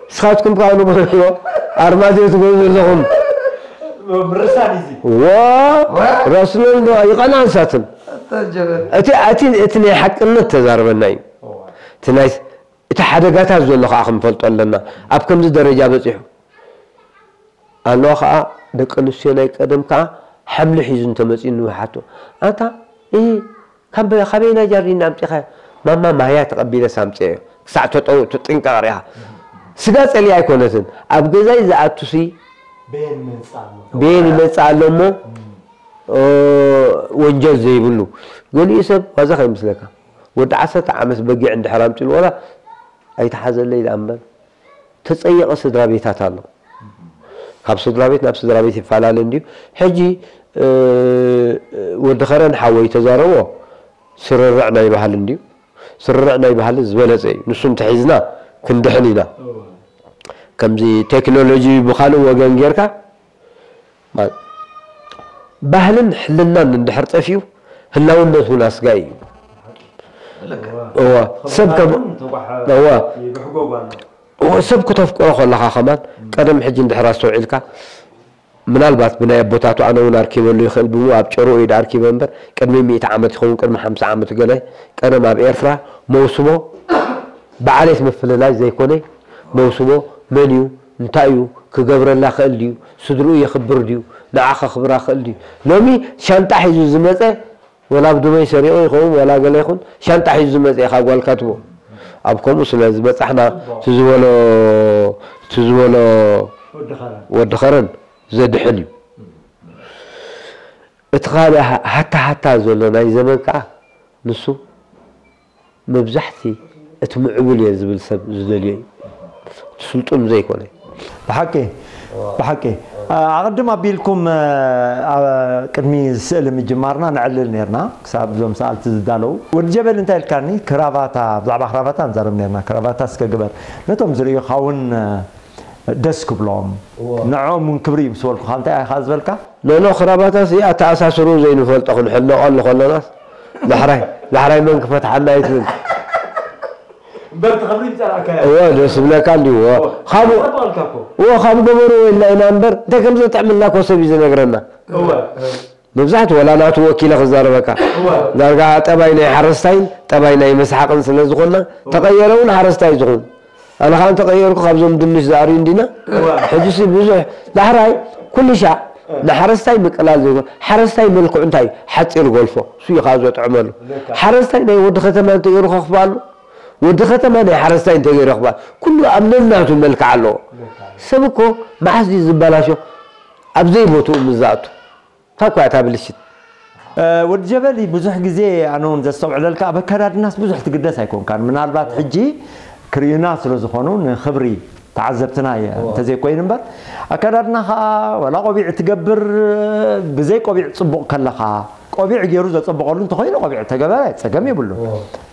ንስኻትኩም ከዓ ንጎሎ ኣርማድዮ ትገዝኡ ኣለኹም ምርሳን እዚ ዋ ረስኖ እንዶ ይቐና እንሳትን እቲ እቲ እቲ ናይ ሓቅነት ተዛርበና እዩ እቲ ናይ እቲ ሓደጋታት ዘሎ ከዓ ክንፈልጦ ኣለና ኣብ ከምዚ ደረጃ በፂሑ ኣለዋ ከዓ ደቂ ኣንስትዮ ናይ ቀደም ከዓ ሓምሊ ሒዙ እንተመፂኡ ንውሓቶ ኣታ እ ካብ ካበይና ጃርዲን ኣምፂኻ ማማ ማያ ተቐቢለስ ኣምፅአዮ ክሳዕ ተጠው ትጥንቀቕ ሪኻ ስጋ ፀሊኣ ኣይኮነትን ኣብ ገዛይ ዝኣቱሲ በየን መንፃ ኣሎ ቤን ይመፅእ ኣሎ እሞ ወንጀል ዘይብሉ ገሊኡ ሰብ ዋዛ ከይመስለካ ወዲ ዓሰርተ ዓመት በጊዕ እንድሕር ኣምፅሉ ወላ ኣይተሓዘለይ ደኣ እምበር ተፀየቐ ስድራ ቤታት ኣሎ ካብ ስድራ ቤት ናብ ስድራ ቤት ይፈላለ እንድዩ ሕጂ ወዲ ኸረን ሓወይ ተዛረቦ ስርርዕ ናይ ባህሊ እንድዩ ስርርዕ ናይ ባህሊ ዝበለፀ እዩ ንሱ እንተሒዝና ክንድሕን ኢና ከምዚ ቴክኖሎጂ ብካልእ ወገን ጌርካ ባህልን ሕልናን እንድሕር ጠፊኡ ህላውነት እውን ኣስጋኢ እዩ እዋ ሰብ ከም እዋ እዋ ሰብ ክተፍቅሮ ከለኻ ከማን ቀደም ሕጂ እንድሕር ኣስተውዒልካ ምናልባት ብናይ ኣቦታቱ ኣነ እውን ኣርኪበሉ ይኽእል ብሙ ኣብ ጨርኡ እዩ ኣርኪበ እምበር ቅድሚ ሚእቲ ዓመት ይኸውን ቅድሚ ሓምሳ ዓመት ገለ ቀደም ኣብ ኤርትራ መውስቦ ብዓሌት ምፍልላይ ዘይኮነ መውስቦ መን እዩ እንታይ እዩ ክገብረላ ክእል ድዩ ስድርኡ የኽብር ድዩ ንዓ ከኽብራ ክእል ድዩ ሎሚ ሻንጣ ሒዙ ዝመፀ ወላ ብዱበይ ሰሪቑ ይኸውን ወላ ገለ ይኹን ሻንጣ ሒዙ ዝመፀ ኢኻ ጓልካ ትቦ ኣብ ከምኡ ስለ ዝበፃሕና ትዝበሎ ትዝበሎ ወዲ ኸረን ዘድሕን እዩ እቲ ካልእ ሃታ ሃታ ዘሎ ናይ ዘመን ከዓ ንሱ መብዛሕቲ እቲ ምዕቡል እየ ዝብል ሰብ ዝደልዮ እዩ እቲ ስልጡን ዘይኮነ ብሓቂ ብሓቂ ኣቐድም ኣቢልኩም ቅድሚ ስእሊ ምጅማርና ንዕልል ነርና ክሳብ እዞም ሰኣልቲ ዝዳለዉ ወዲ ጀበል እንታይ ኢልካኒ ክራባታ ብዛዕባ ክራባታ ንዛረብ ነርና ክራባታ እስከ ግበር ነቶም ዝርእዩኻ እውን ደስ ክብሎም ንዕኦም እውን ክብሪ እዩ ምስ በልኩኻ እንታይ ኢኻ ዝበልካ ኖኖ ክራባታ ሲ ኣተኣሳስሩ ዘይንፈልጦ ክንሕነቐሉ ከለናስ ዳሕራይ ዳሕራይ መን ክፈትሓና ይትብል እምበር እቲ ክብሪ ይፀላእካ እያ እወ ደስ ዝብለካ እንዲዎ ካብኡ በልካ እኮ እወ ካብ ገበሩ ወይልና ኢና እምበር እንታይ ከም ዘጥዕምልና እኮ ሰብ እዩ ዝነግረና እወ መብዛሕትኡ ወላ ናቱ ወኪለ ክዛረበካ ዳርጋ ጠባይ ናይ ሓረስታይን ጠባይ ናይ መስሓቕን ስለ ዝኾንና ተቐየረ እውን ሓረስታይ ዝኹን ኣነ ከዓ እንተቐየርኩ ካብዞም ድንሽ ዝኣርዩ እንዲና ሕጂሲ ብዙሕ ዳሕራይ ኩሉ ሻዕ ንሓረስታይ ምቅላል ዘይኮን ሓረስታይ መልክዑ እንታይ ሓፂር ጎልፎ እሱ እዩ ከዓ ዘጥዕመሉ ሓረስታይ ናይ ወዲ ከተማ እንተገይሩ ከኽፍኣሉ ወዲ ከተማ ናይ ሓረስታይ እንተገይሩ ከኽፍኣሉ ኩሉ ኣብ ነናቱ መልክዕ ኣለዎ ሰብ እኮ መዓስ ድዩ ዝበላሾ ኣብ ዘይቦትኡ ምዛእቱ ታኳ እታ ብልሽት ወዲ ጀበሊ ብዙሕ ግዜ ኣነ እውን ዘስተውዕለልካ ኣብ ኣከዳድናስ ብዙሕ ትግደስ ኣይኮንካን ምናልባት ሕጂ ክርእዩና ስለ ዝኾኑ ንክብሪ ተዓዘብትና እየ እንተዘይኮይኑ እምበር ኣከዳድና ከዓ ወላ ቆቢዕ ትገብር ብዘይ ቆቢዕ ፅቡቕ ከለኻ ቆቢዕ ገይሩ ዘፀብቐሉ እንተኮይኑ ቆቢዕ ተገበረ ፀገም የብሉ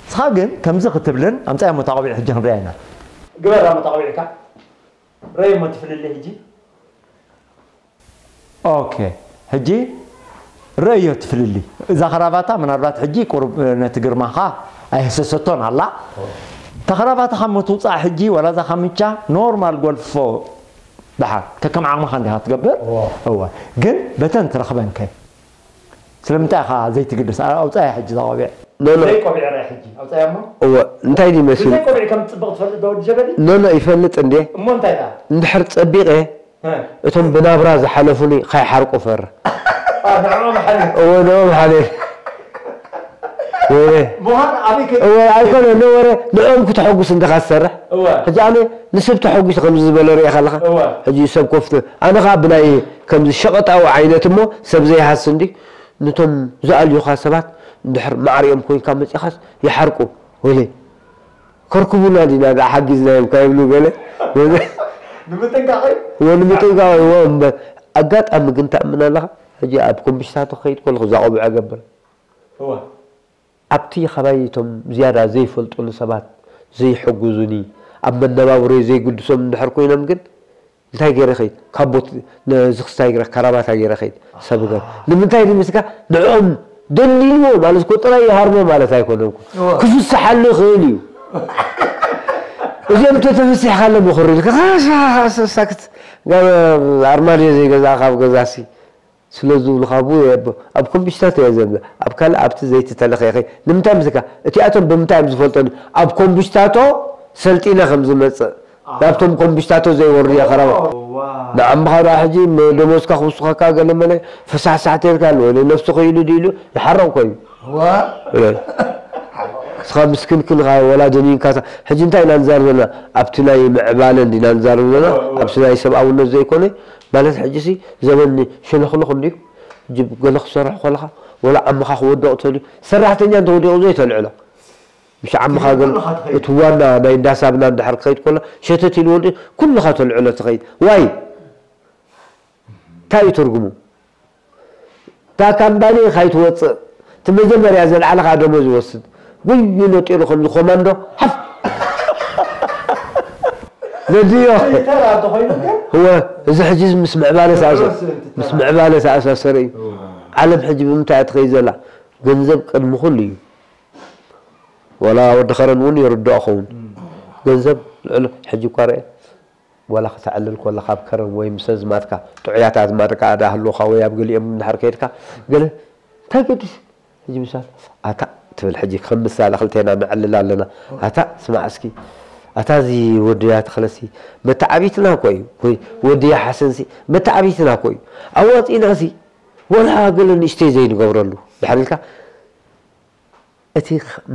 ንስኻ ግን ከምዚ ክትብልን ኣምፃያ ሞታ ቆቢዕ ሕጂ ክንሪያ ኢና ግበር ኣመታ ቆቢዕካ ረይ እሞ ትፍልሊ ሕጂ ኦኬ ሕጂ ረእዮ ትፍልሊ እዛ ክራባታ ምናልባት ሕጂ ቁሩብ ነቲ ግርማኻ ኣይህሰሰቶን ኣላ እታ ክራባታ ካብ ምትውፃእ ሕጂ ወላ እዛ ካምቻ ኖርማል ጎልፎ ደሓር ከከም ዓቕምኻ እንዲኻ ትገብር እወ ግን በተን ትረኽበንከ ስለምንታይ ኢኻ ዘይትግድስ ኣውፃያ ሕጂ እዛ ቆቢዕ ብዘይ ቆቢዕ ራይ ሕጂ ኣውፃያ እሞ እወ እንታይ ድዩ መሲሉ ብዘይ ቆቢዕ ከም ትፅብቕ ትፈልጥ ዶ ወዲ ጀበሊ ኖኖ ይፈልጥ እንዴ እሞ እንታይ ኢኻ እንድሕር ፀቢቐ እቶም ብናብራ ዝሓለፉኒ ከይሓርቁ ፈር እወ ንኦም ሓሊፍ ወረ ምዃን ኣበይ ከ እወ ኣይኮነ ነወረ ንኦም ክተሐጉስ እንደኻ ትሰርሕ ሕጂ ኣነ ንሰብ ተሐጉስ ከም ዝበለ ሪእኻ ኣለኻ ሕጂ ሰብ ኮፍት ኣነ ኻ ብናይ ከም ሸቐጣዊ ዓይነት እሞ ሰብ ዘይሃስ እንዲ ነቶም ዝኣልዩኻ ሰባት እንድሕር ማዕሪኦም ኮይንካ መጺኻስ ይሓርቁ ወለ ከርኩቡና ዲና ዳ ሓጊዝናዮም ካብ ይብሉ ገለ ንምጥንቃቕ ወንምጥንቃቕ እዎ እምበር ኣጋጣሚ ግን ተኣምን ኣለኻ ሕጂ ኣብ ኮምሽታቶ ክኸይድ ከለኹ እዛ ቆብዐ ገብር እዋ ኣብቲ ኻባይ እቶም ዝያዳ ዘይፈልጡኒ ሰባት ዘይሕጉዙኒ ኣብ መነባብሮይ ዘይግድሶም እንድሕር ኮይኖም ግን እንታይ ገይረ ኸይድ ካቦት ነዚ ክስታይ ገይረ ካራባታ ገይረ ኸይድ ሰብ ገር ንምንታይ ድምስካ ንዕኦም ደሊልዎ ማለት እኮ ጥራይ ይሃርሞ ማለት ኣይኮነን እኮ ክፍስሓሉ ይኽእል እዩ እዚኦም ተተፈሲሕካሎም ይኽሩ ኢልካ ሳክት ኣርማድዮ ዘይገዛእካ ኣብ ገዛሲ ስለ ዝብሉኻ ብኡ እየ ኣብ ኮምፒሽታት እየ ዘብለ ኣብ ካልእ ኣብቲ ዘይቲ ተለኺኺ ንምንታይ ምስካ እቲኣቶም ብምንታይ እዮም ዝፈልጠኒ ኣብ ኮምፒሽታቶ ሰልጢነ ከም ዝመፅእ ናብቶም ኮምፒሽታቶ ዘይወርድ እየ ኸረባ ንዓምኻ ደኣ ሕጂ ደሞዝካ ክውስኸካ ገለ መለ ፈሳሕሳሕ ተልካ ኣሎ ወይ ነፍሱ ኸይሉ ድኢሉ ይሓረቕ ኮዩ ስኻ ምስክንክን ወላ ደኒንካ ሕጂ እንታይ ኢና ንዛር ዘለና ኣብቲ ናይ ምዕባለ እንዲና ንዛር ዘለና ኣብቲ ናይ ሰብኣውነት ዘይኮነ ማለት ሕጂ ሲ ዘበን ሸለኽልኽ እንድዩ ሕጂ ገለ ክሰርሕ ከለኻ ወላ ዓምኻ ክወድቕ ተልዩ ሰራሕተኛ እንተወዲቑ ዘይተልዕሎ ምሽ ዓምኻ ግን እቲ ዋና ናይ እንዳሳብና እንድሕር ክኸይድ ከሎ ሸተት ኢሉ ወዲ ኩልኻ ተልዕሎ ትኸይድ ዋይ እንታይ እዩ ትርጉሙ እታ ካምባኒ ካይትወፅእ እቲ መጀመርያ ዘልዓለኻ ደሞዝ ይወስድ ጉዩ ነጢሩ ከምዚ ኮማንዶ ሓፍ ነድዮ ተራ ተኾይኑ ግን እወ እዚ ሕጂ ምስ ምዕባለ ተኣሰ ምስ ምዕባለ ተኣሳሰረ እዩ ዓለም ሕጂ ብምንታይ እያ ትኸይድ ዘላ ገንዘብ ቅድሚ ኩሉ እዩ ወላ ወዲ ኸረን እውን ይርድኦ ኸውን ገንዘብ ልዕሉ ሕጂ እኳ ርአ ወላ ከተዕልል ከላ ካብ ከረን ወይ ምስ ኣዝማድካ ጥዑያት ኣዝማድካ ኣዳህልወኻ ወይ ኣብ ገሊኦም እንድሕር ከይድካ ገለ እንታይ ገዲስ ሕጂ ምሳል ኣታ ትብል ሕጂ ከም ምሳሌ ክልቴና ነዕልል ኣለና ኣታ ስማዕ እስኪ ኣታ እዚ ወድያ ተኽለሲ መተዓቢትና እኮ እዩ ወይ ወድያ ሓሰንሲ መተዓቢትና እኮ እዩ ኣዋፂእናሲ ወላ ገለ ንእሽተይ ዘይንገብረሉ ድሕር ኢልካ እቲ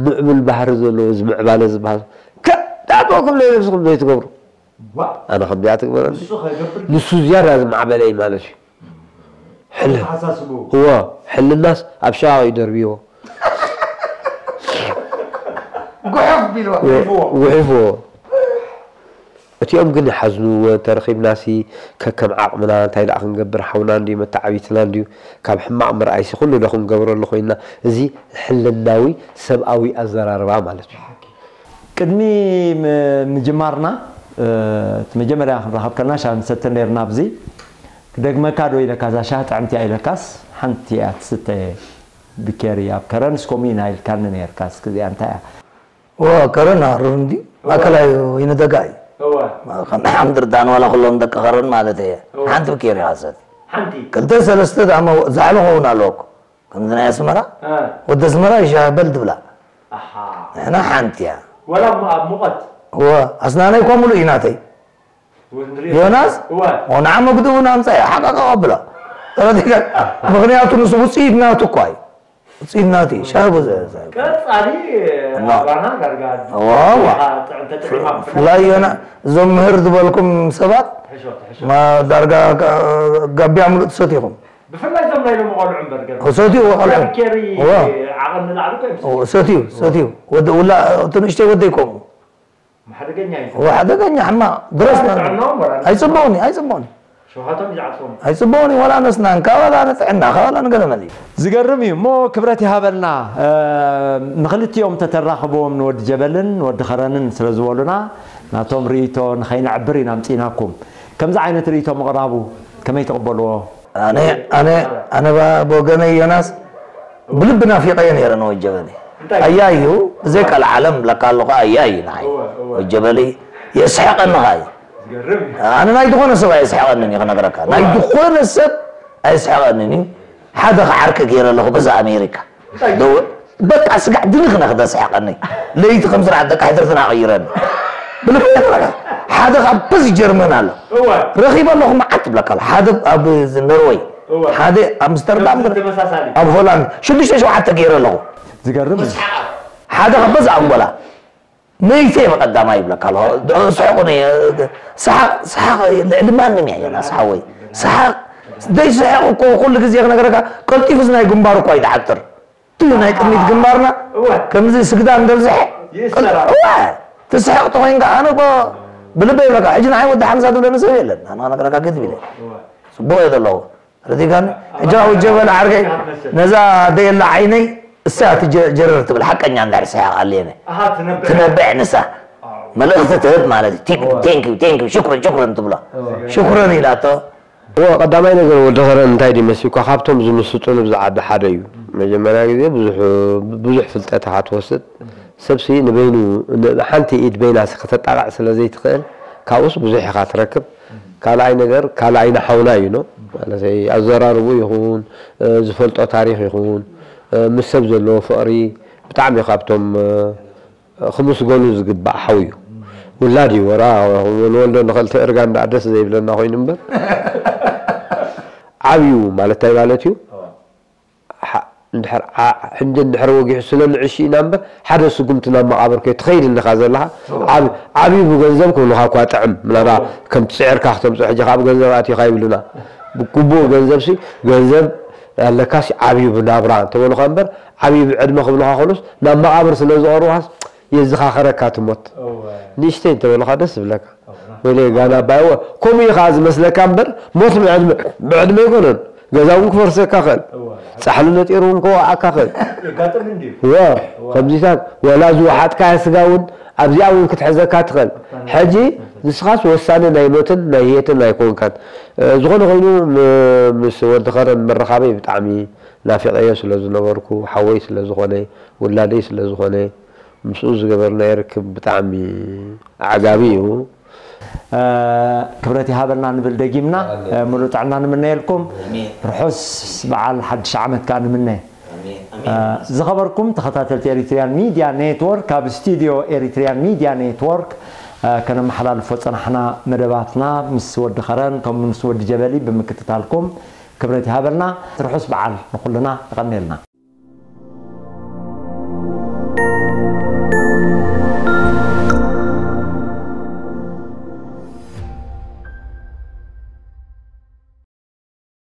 ምዕቡል ባህሪ ዘለዎ እዚ ምዕባለ ዝበሃል ከዳቦ ክብለ ነብስኹም ዘይትገብሩ ኣነ ከምዚኣ ትግበረኒ ንሱ ዝያዳ ዝማዕበለ እዩ ማለት እዩ ሕል እዎ ሕልናስ ኣብ ሸቓቕ እዩ ደርብዎ ጉሑፍ ቢልዋ ጉሒፍዎ እቲኦም ግን ይሓዝንዎ እንተረኺብናሲ ከከም ዓቕምና እንታይ ደኣ ክንገብር ሓውና እንድዩ መተዓቢትና እንድዩ ካብ ሕማቕ ምርኣይሲ ኩሉ ዶ ክንገብረሉ ኮይንና እዚ ሕልናዊ ሰብኣዊ ኣዘራርባ ማለት እዩ ቅድሚ ምጅማርና እቲ መጀመርያ ክንረኸብ ከለና ሻሂ ንሰተ ነርና ኣብዚ ክደግመካ ዶ ኢለካ እዛ ሻሂ ጥዕምቲ እያ ኢለካስ ሓንቲ እያ ትስተ ብኬሪ ኣብ ከረንስ ከምኡ ኢና ኢልካኒ ነርካስ ክዚኣ እንታይ እያ ዋ ከረና ሩር እንዲ ማእከላይ ወይነ ደጋ እዩ ከም ሓምድርዳን ዋላ ኩሎም ደቂ ከረን ማለት እየ ሓንቲ ብኬር ይሃሰት ክልተ ሰለስተ ዳማ ዛዕሎ ኸውን ኣለወኩ ከምዚ ናይ ኣስመራ ወዲ ኣስመራ ይሻበል ትብላ ንሕና ሓንቲ እያ ወላ ኣብ ሙቐት ወ ኣስናነይ ኮ ሙሉእ እዩ ናተይ ዮናስ ንዓ መግድኡ ናምፃ እያ ሓቃቃ ቀብሎ ተረዲካ ምክንያቱ ንሱ ውፅኢት ናቱ እኳ እዩ ውፅኢት ናቱ እዩ ሻቡ ቀፃሊ ኣባና ዳርጋ ፍላይ ዮና እዞም ምህር ዝበልኩም ሰባት ዳርጋ ጋቢያ ሙሉእ ትሰቲኹም ብፍላይ ዞም ናይ ሎሚ ቆልዑ እምበር ገ ሰትዩ ቆልዑ ዓቐን ንላዕሊ እኮ እዮም ሰትዩ ሰትዩ ወደ ውላ እቲ ንእሽተይ ወደይ ከምኡ ሓደገኛ እዩ ወ ሓደገኛ ሕማ ድረስ ጥዕናኦም ወላ ኣይፅበውኒ ኣይፅበውኒ ሸውሃቶም እዩ ዝዓፅቦም ኣይፅበውኒ ወላ ነስናን ካባላ ንጥዕና ካባላ ንገለመል እዩ ዝገርም እዩ እሞ ክብረት ይሃበልና ንክልቲኦም ተተራኽብዎም ንወዲ ጀበልን ንወዲ ኸረንን ስለ ዝበሉና ናቶም ርእቶ ንኸይነዕብር ኢና ምፅኢናኩም ከምዚ ዓይነት ርእቶ ምቕራቡ ከመይ ትቕበልዎ ኣነ ኣነ ኣነ ብወገነይ ዮናስ ብልቢ ናፊቀዮ ነይረ ንወጀበሊ ኣያዩ ብዘይ ካልእ ዓለም ብለካ ኣለኹ ኣያዩ ንዓይ ወጀበሊ የስሕቀኒ ኸዓ እዩ ኣነ ናይ ዝኾነ ሰብ ኣየስሕቀንን እዩ ክነግረካ ናይ ዝኾነ ሰብ ኣየስሕቀንን እዩ ሓደ ክዓርከ ገይረ ኣለኹ በዛ ኣሜሪካ በቃ ስጋዕ ድንኽ ነኽተስሕቀኒ ለይቲ ከም ስራሕ ደቂ ሕድርትና ቀይረኒ ብልቢ ሓደ ካብ በዚ ጀርመን ኣሎ ረኺበ ኣለኹ መዓት ትብለካ ሓደ ኣብ ኖርወይ ሓደ ኣምስተርዳም ኣብ ሆላንድ ሽዱሽተ ሸውዓተ ገይረ ኣለኹ ዝገርም እዩ። ሓደ ከበዛ ኣንጎላ መይተ ብቀዳማ ይብለካ ኣሎ። ስሕቁ ሰሓቅ ሰሓቅ ልዕሊ ማንም እያ ዮናስ ሓወይ። ሰሓቅ ዘይስሕቅ እኮ ኩሉ ግዜ ክነገረካ ቀልጢፉ ናይ ግንባር እኮ ይትዓጥር። እዩ ናይ ቅድሚት ግንባርና ከምዚ ስግዳን ደብዝሐ ትስሕቅ ተኮይንካ ኣነ እኮ ብልበ ይብለካ ሕጂ ንዓይ ወዲ ሓምሳ ትብለኒ ሰብ የለን ኣነ ነገረካ ግድብ ኢለ ጽቡቅ እየ ዘለኹ ረዲጋን ሕጂ ኣውጀ በለ ዓርከይ ነዛ ደየላ ዓይነይ እሳ ትጀረር ትብል ሓቀኛ እንድሕር ስሕቅ ኣለየነ ትነብዕ ንሳ መልእኽቲ ትህብ ማለት እዩ thank you thank you ሽኩረን ሽኩረን ትብሎ ሽኩረን ኢላቶ እወ ቀዳማይ ነገር ወዲ ኸረን እንታይ ድዩ መሲልኳ ካብቶም ዝምስጡ ንብዚ ዓዲ ሓደ እዩ መጀመርያ ግዜ ብዙሕ ብዙሕ ፍልጠት ኢኻ ትወስድ ሰብሲ ንበይኑ ን- ሓንቲ ኢድ በይና ከተጣቕዕ ስለ ዘይትኽእል ካብኡስ ብዙሕ ኢኻ ትረክብ ካልኣይ ነገር ካልኣይ ንሓውና እዩ ኖ ማለተይ ኣዘራርቡ ይኹን እ፣ ዝፈልጦ ታሪኽ ይኹን እ፣ ምስ ሰብ ዘለዎ ፍቕሪ ብጣዕሚ ካብቶም እ፣ ክምስገኑ ዝግባእ ሓው እዩ ውላድ እዩ ወራ ንወልዶ ንኸልተ እርጋን ደኣ ደስ ዘይብለና ኮይኑ እምበር ዓብዩ ማለት እንታይ ማለት እዩ እንድሕር ሕንዲ እንድሕር ወጊሑ ስለ ንዕሽ ኢና እምበር ሓደ ስጉምቲ ናብ መቓብር ከይትኸይድ እንዲኻ ዘለኻ ዓብዩ ብገንዘብ ክብሉኻ እኳ ጥዕም ምናልባት ከም ትፅዕርካ ክተምፅኦ ሕጂ ካብ ገንዘብ ኣትዩኻ ይብሉና ብግቡእ ገንዘብ ሲ ገንዘብ ኣለካሲ ዓብዩ ብናብራ እንተበሉኻ እምበር ዓብዩ ብዕድመ ክብሉኻ ከሎስ ናብ መቓብር ስለ ዝቐርቡኻስ የዝኻኸረካ ትሞት ንእሽተይ እንተበሉኻ ደስ ዝብለካ ወይለ ጋና ባይወ ከምኡ እዩ ከዓ ዝመስለካ እምበር ሞት ብዕድመ ብዕድመ ኣይኮነን ገዛ እውን ክፈርሰካ ክእል ፃሕሊ ነጢሩ እውን ከወዓካ ክእል ዋ ከምዚታት ወላ ዝወሓጥካያ ስጋ እውን ኣብዚኣ እውን ክትሕዘካ ትኽእል ሕጂ ንስኻስ ወሳኒ ናይ ሞትን ናይ ህየትን ኣይኮንካን ዝኾነ ኮይኑ ምስ ወዲ ኸረን ምርኻበይ ብጣዕሚ ናፊቐዮ ስለ ዝነበርኩ ሓወይ ስለ ዝኾነ ውላደይ ስለ ዝኾነ ምስኡ ዝገበርናዮ ርክብ ብጣዕሚ ኣዕጋቢ እዩ። ክብረት ይሃበልና ንብል ደጊምና ሙሉእ ጥዕና ንምነየልኩም ርሑስ በዓል ሓድሽ ዓመት ከዓ ንምነ ዝኸበርኩም ተኸታተልቲ ኤሪትሪያን ሚድያ ኔትወርክ ካብ ስቱዲዮ ኤሪትሪያን ሚድያ ኔትወርክ ከነመሓላልፎ ፀናሕና መደባትና ምስ ወዲ ኸረን ከም ምስ ወዲ ጀበሊ ብምክትታልኩም ክብረት ይሃበልና ርሑስ በዓል ንኩልና ይቐንየልና